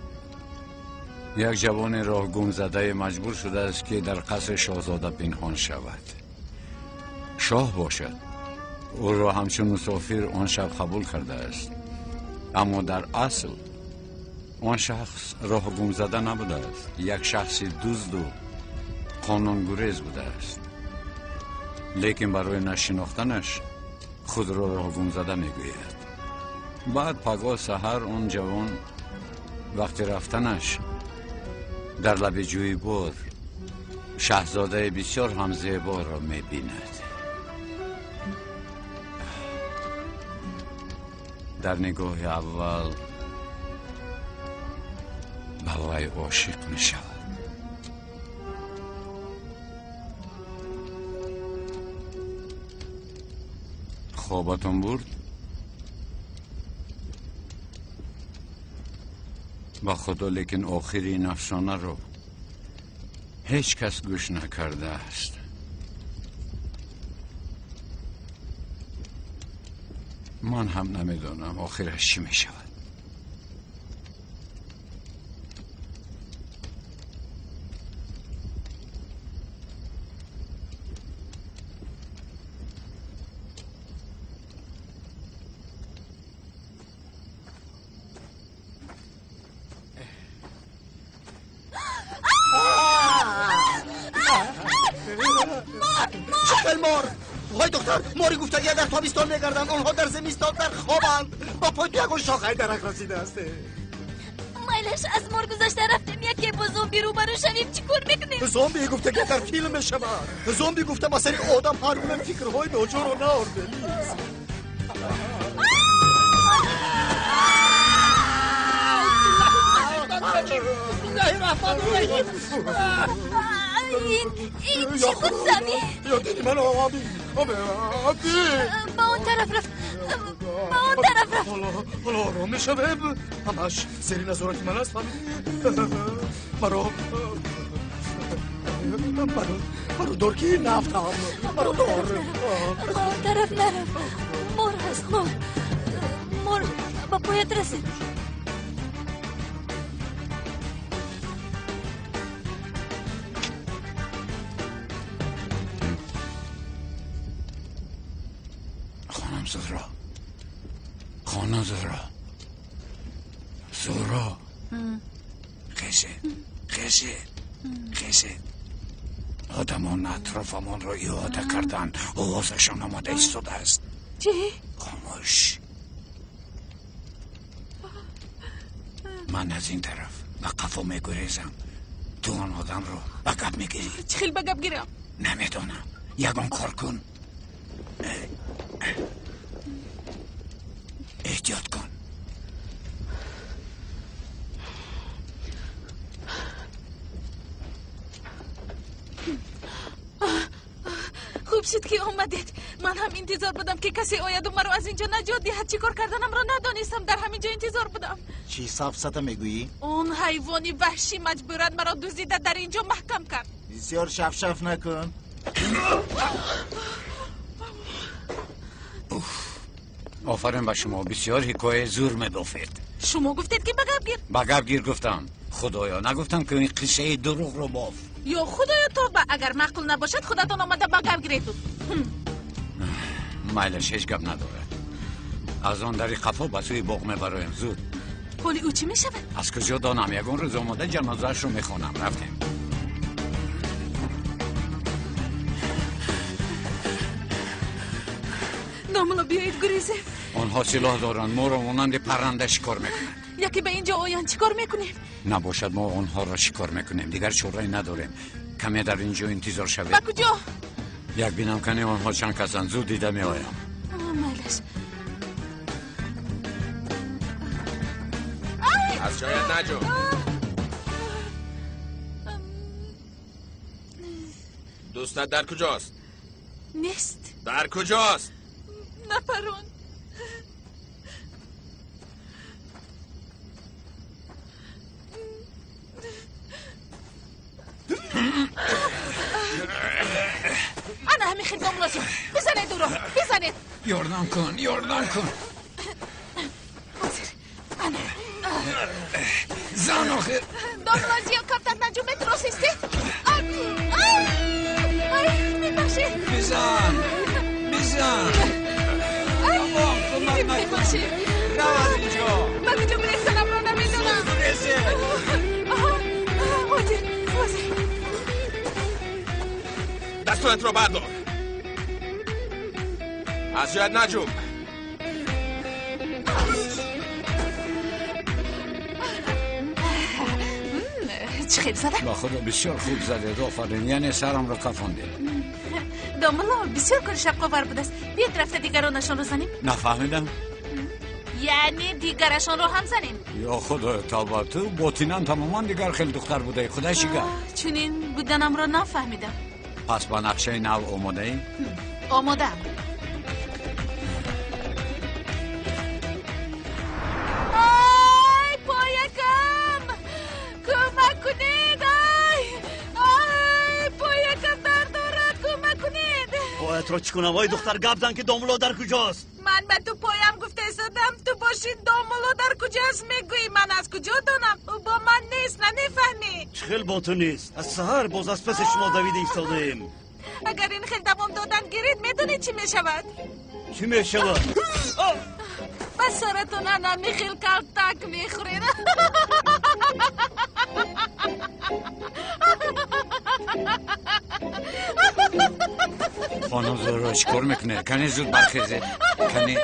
як ҷавони роҳгумзадае маҷбур шудааст, ки дар қасри шоҳзода пинҳон шавад. Шоҳ бошад ӯро ҳамчун мусофир он шаб қабул кардааст, аммо дар асл он шахс роҳгумзада набудааст, як шахси дузду қонунгурез будааст. Лекин барои нашинохтанаш худро роҳгумзада мегӯяд. Баъд пагоҳ саҳар он ҷавон вақти рафтанаш дар лаби ҷӯйбор шаҳзодаи бисёр ҳам зеборо мебинад. Дар нигоҳи аввал ба вай ошиқ мешавад. Хобатон бурд? Ба худо, лекин охири ин афсонаро ҳеҷ кас гӯш накардааст. Ман ҳам намедонам охираш чӣ мешавад. Мори гуфтагия дар тобистон мегарданд, онҳо дар зимистон дар хобанд. Ба пой ту ягон шохаи дарахт расидааст. Майлаш, аз мор гузашта рафтем, яке бо зомби рӯбарӯ шавем, чӣ кор мекунем? Зомби гуфтагия дар филм мешавад. Зомби гуфта ба сари одам ҳар гуна фикрҳои ноҷорро наорде. Ин чӣ буд, Сами? Ё диди ман оби оби ба он тараф рафт, ба он тараф рафт. Ҳоло ором мешавем, ҳамаш зери назорати ман аст, фаҳмидӣ? Маро дор, ки нафтам, маро дор. Ба он тараф нарафт, мор ҳаст, мор, мор ба поят расид. Зуҳро, хонум Зуҳро, Зуҳро, хезед, хезед, хезед. Одамон атрофамонро иҳота карданд, овозашон омода истодааст. Чӣ? Хомӯш. Ман аз ин тараф ба қафо мегурезам, ту он одамро ба гап мегирӣ. Чӣ хел ба гап гирам? Намедонам, ягон кор кун. Эҳтиёт кун. Хуб шуд, ки омадед. Ман ҳам интизор будам, ки касе ояду маро аз инҷо наҷот диҳад. Чӣ кор карданамро надонистам, дар ҳамин ҷо интизор будам. Чӣ сафсата мегӯӣ? Он ҳайвони ваҳшӣ маҷбуран маро дуздида дар инҷо маҳкам кард. Бисёр шафшаф накун. Офарин ба шумо, бисёр ҳикояи зур мебофед. Шумо гуфтед, ки ба гап гир. Ба гап гир гуфтам. Худоё, нагуфтам, ки ин қиссаи дурӯғро боф. Ё худоё, тоба, агар маъқул набошад, худатон омада ба гап гиред. Майлаш, ҳеҷ гап надорад. Аз он дари қафо ба сӯи боғ мебароем, зуд. Ҳоли ӯ чӣ мешавад? Аз куҷо донам, ягон рӯз омода ҷанозаашро мехонам. Рафтем. Домулло, биёед гурезем. Онҳо силоҳ доранд, моро монанди парранда шикор мекунанд. Яке ба инҷо оянд, чӣ кор мекунем? Набошад, мо онҳоро шикор мекунем, дигар чорае надорем. Каме дар инҷо интизор шавед. Ба куҷо? Як бинам, кане онҳо чанд касанд, зуд дида меоям. Майлаш. Аз ҷоят наҷо. Дӯстат дар куҷост? Нест. Дар куҷост? Напарон. Ана ҳамин хел домлозим. Бизанед ӯро, бизанед. Ёрдам кун, ёрдам кун. Ҳозир. Ана. Зан охир. Домлозиё камтар наҷумед, рост истед. Ай, ай, мебахшед. Бизан, бизан. Тамом, кӯмак накун. Мебахшед. Рав аз инҷо. Ба куҷо бирезанамро намедонам. Зуд гурезед. Ҳозир, ҳозир. Дастонатро бардор. Аз ҷоят наҷумб. Чӣ хел задам? Ба худо бисёр хуб задед, офарин. Яъне сарамро кафондед. Домулло, бисёр кори шавқовар будааст. Биёед рафта дигаронашонро занем. Нафаҳмидам. Яъне дигарашонро ҳам занем. Ё худоё, тавба, ту ботинан тамоман дигар хел духтар будаӣ. Худо чӣ гап? Чунин буданамро нафаҳмидам. Пас ба нақшаи нав омодаӣ? Омодаам. Ай, поякам! Кӯмак кунед! Ай! Ай, поякам дард дорад! Кӯмак кунед! Поятро чӣ кунам? Ой духтар, гап зан ки домулло дар куҷост? Ман ба ту поям гуфта истодам, ту боши домулло дар куҷост мегӯӣ. Ман аз куҷо донам? Ӯ бо ман нест, намефаҳмӣ. Чӣ хел бо ту нест? Аз саҳар боз аз паси шумо давида истодаем. Агар ин хел давом додан гиред, медонед чӣ мешавад? Чӣ мешавад? Ба саратон анами хел калтак мехӯред. Хонум Зуҳро, чӣ кор мекунед? Кане зуд бархезед. Кане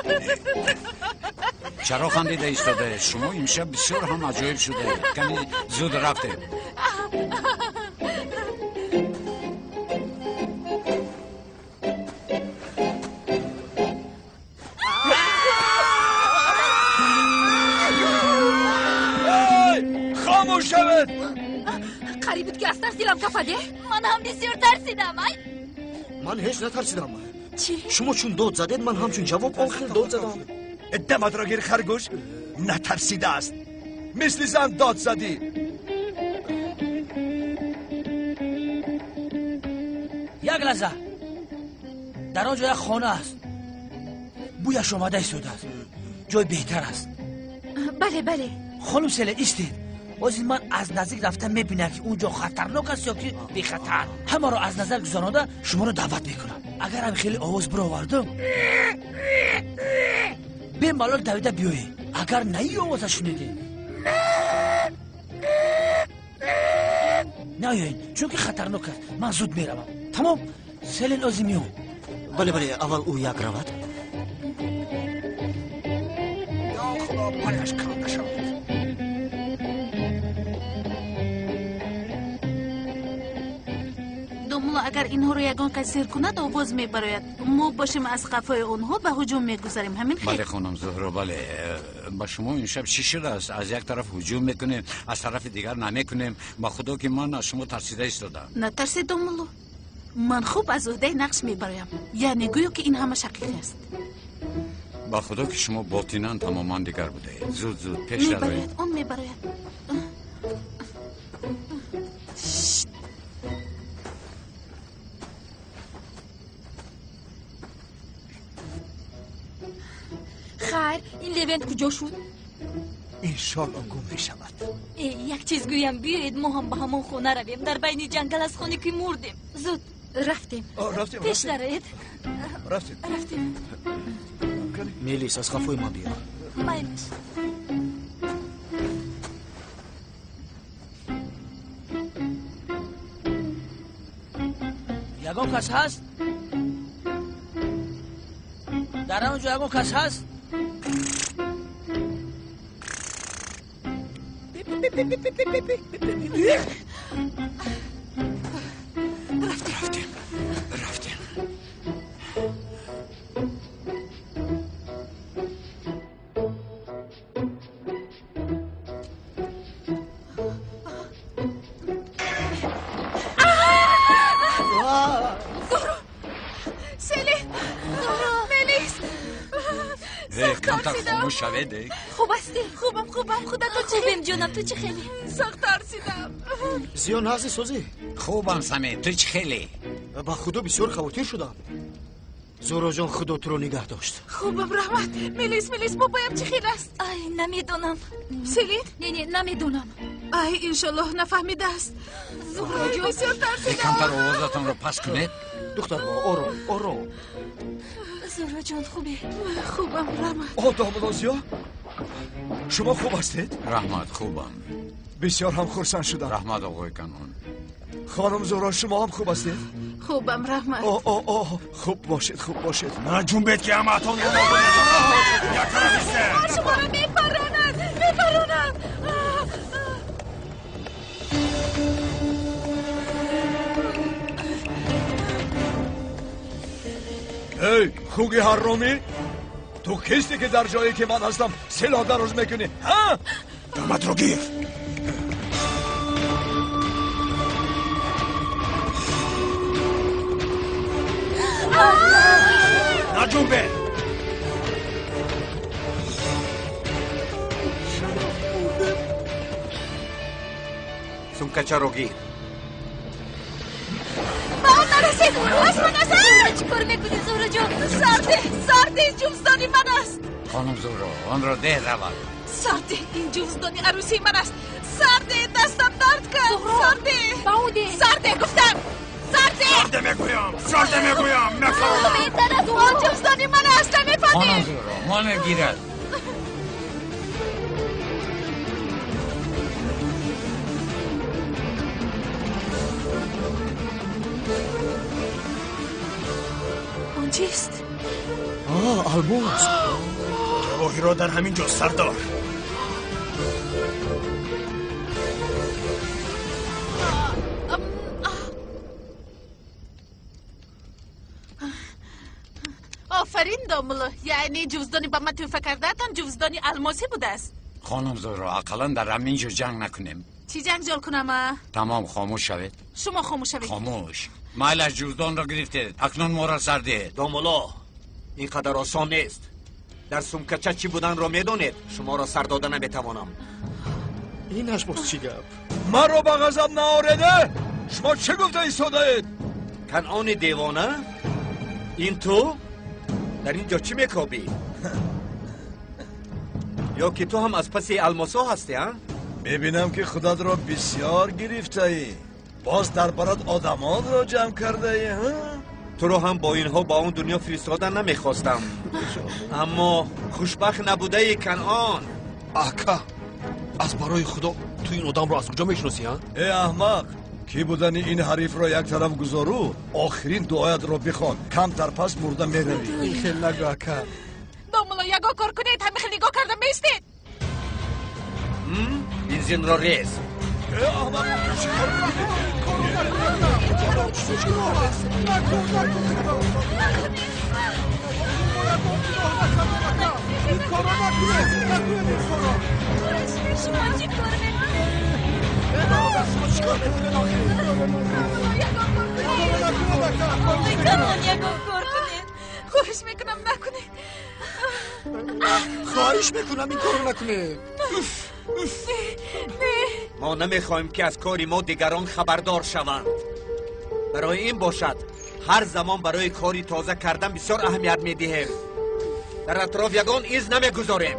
чаро хандида истодаед? Шумо имшаб бисёр ҳам аҷоиб шудаед. Кане зуд рафтед. Хомӯш шавед! Қариб буд ки аз тарс дилам кафаде. Ман ҳам бисёр тарсидам. Ай, ман ҳеҷ натарсидам. Чӣ? Шумо чун дод задед, ман ҳамчун ҷавоб он хел дод задам. Даматро гир, харгӯш. Натарсидааст. Мисли зан дод задӣ. Як лаҳза. Дар он ҷо як хона аст. Бӯяш омада истодааст. Ҷой беҳтар аст. Бале, бале. Хонум Селин, истед. Ҳозир ман аз наздик рафта мебинам, ки он ҷо хатарнок аст ё ки бехатар. Ҳамаро аз назар гузаронда шуморо даъват мекунам. Агар ҳам хеле овоз бировардам, бемалол давида биёед. Агар на ин овоза шунидед, наёед, чунки хатарнок аст. Ман зуд меравам. Тамом, Селин озӣ меом. Бале, бале, аввал ӯ як равад. Ё худо, пояш канда шавад. Домулло, агар инҳоро ягон кас сер кунад, овоз мебарояд. Мо бошем аз қафои онҳо ба ҳуҷум мегузарем. Ҳамин хел? Бале, хонум Зуҳро, бале. Ба шумо имшаб чӣ шудааст? Аз як тараф ҳуҷум мекунем, аз тарафи дигар намекунем. Ба худо ки ман аз шумо тарсида истодам. Натарсед, домулло. Ман хуб аз уҳдаи нақш мебароям. Яъне гӯё ки ин ҳамаш ҳақиқӣ аст. Ба худо ки шумо ботинан тамоман дигар будаед. Зуд зуд пеш дароед. Мебарояд, он мебарояд. Хайр, ин Левент куҷо шуд? Иншолло гум мешавад. Э, як чиз гӯям, биёед мо ҳам ба ҳамон хона равем. Дар байни ҷангал аз хоне ки мурдем. Зуд рафтем. Рафтем. Пеш нароед. Рафтем. Рафтем. Мелис, аз қафои ман биё. Майлиш. Ягон кас ҳаст? Дар он ҷо ягон кас ҳаст? Рафтем, рафтем. Зуҳро! Селин! Камтар хомӯш шавед. Хуб ҳастӣ? Хубам, хубам. Худо, ту чӣ? Хубем ҷонам, ту чӣ хеле? Сахт тарсидам. Зиён ҳасти созӣ? Хубам Самир, ту чӣ хеле? Ба худо бисёр хавотир шудам. Зуҳроҷон, худо туро нигаҳ дошт. Хубам, раҳмат. Мелис, Мелис, бобоям чӣ хел аст? Ай, намедонам. Селин? Не, не, намедонам. Ай, иншоллоҳ нафаҳмидааст. Зуҳроҷон, бисёр тарсидам. Камтар овозатонро паст кунед. Духтарҳо, ором, ором. Зуҳроҷон, хубе? Хубам, раҳмат. О, домулло Зиё, шумо хуб ҳастед? Раҳмат, хубам. Бисёр ҳам хурсанд шудам. Раҳмат, оғои Канон. Хонум Зуҳро, шумо ҳам хуб ҳастед? Хубам, раҳмат. О, о, о, хуб бошед, хуб бошед. Наҷунбед ки ҳамаатонро нобуд. Як тараф истед. Шуморо мепаронад, мепаронад. Эй, хуги ҳаромӣ, ту кисти ки дар ҷое ки ман ҳастам силоҳ дароз мекунӣ, ҳа? Даматро гир. Наҷунбе! Сумкачаро гир. Ба он нарасед! Аз ман аст! Чӣ кор мекунӣ, Зуҳроҷон? Сарде, сарде, ҷуздони ман аст. Хонум Зуҳро, онро деҳ равад. Сарде, ин ҷуздони арӯсии ман аст. Сарде, дастам дард кард. Сарде, ба ӯ деҳ. Сарде, гуфтам. Сарде! Сарде мегӯям, сарде мегӯям, мефаҳмам. Беҳтар аст, он ҷуздони ман аст, намефаҳмӣ? Хонум Зуҳро, моне гирад. Он чист? Алмос. Ҷавоҳиро дар ҳамин ҷо, сардор. Офарин, домулло. Яъне ҷуздони ба ман тӯҳфа кардаатон ҷуздони алмосӣ будааст. Хонум Зуҳро, ақаллан дар ҳамин ҷо ҷанг накунем. Чӣ ҷанг ҷол кунам, а? Тамом, хомӯш шавед. Шумо хомӯш шавед. Хомӯш. Майлаш, ҷуздонро гирифтед, акнун моро сар диҳед. Домулло, ин қадар осон нест. Дар сумкача чӣ буданро медонед? Шуморо сар дода наметавонам. Инаш боз чӣ гап? Маро ба ғазаб наореде? Шумо чӣ гуфта истодаед? Канъони девона? Ин ту? Дар ин ҷо чӣ мекобӣ? Ё ки ту ҳам аз паси алмосҳо ҳастӣ, а? Мебинам ки худатро бисёр гирифтаӣ. Боз дар барат одамонро ҷамъ кардаӣ, ҳа? Туро ҳам бо инҳо ба он дунё фиристодан намехостам. Аммо хушбахт набудаи, Канъон. Ака, аз барои худо, ту ин одамро аз куҷо мешиносӣ, а? Э, аҳмақ, кӣ будани ин ҳарифро як тараф гузору, охирин дуоятро бихон. Камтар пас мурда меравӣ. Ин хел нагӯ, ака. Домулло, ягон кор кунед, ҳамин хел нигоҳ карда меистед. Бензинро рез. Э, аҳмақ, чӣ кор мекунӣ? Шумо чӣ кор мекунед? Камон, ягон кор кунед. Хоҳиш мекунам, накунед. Хоҳиш мекунам, ин корро накунед. Мо намехоҳем ки аз кори мо дигарон хабардор шаванд. Барои ин бошад, ҳар замон барои кори тоза кардан бисёр аҳамият медиҳем. Дар атроф ягон из намегузорем.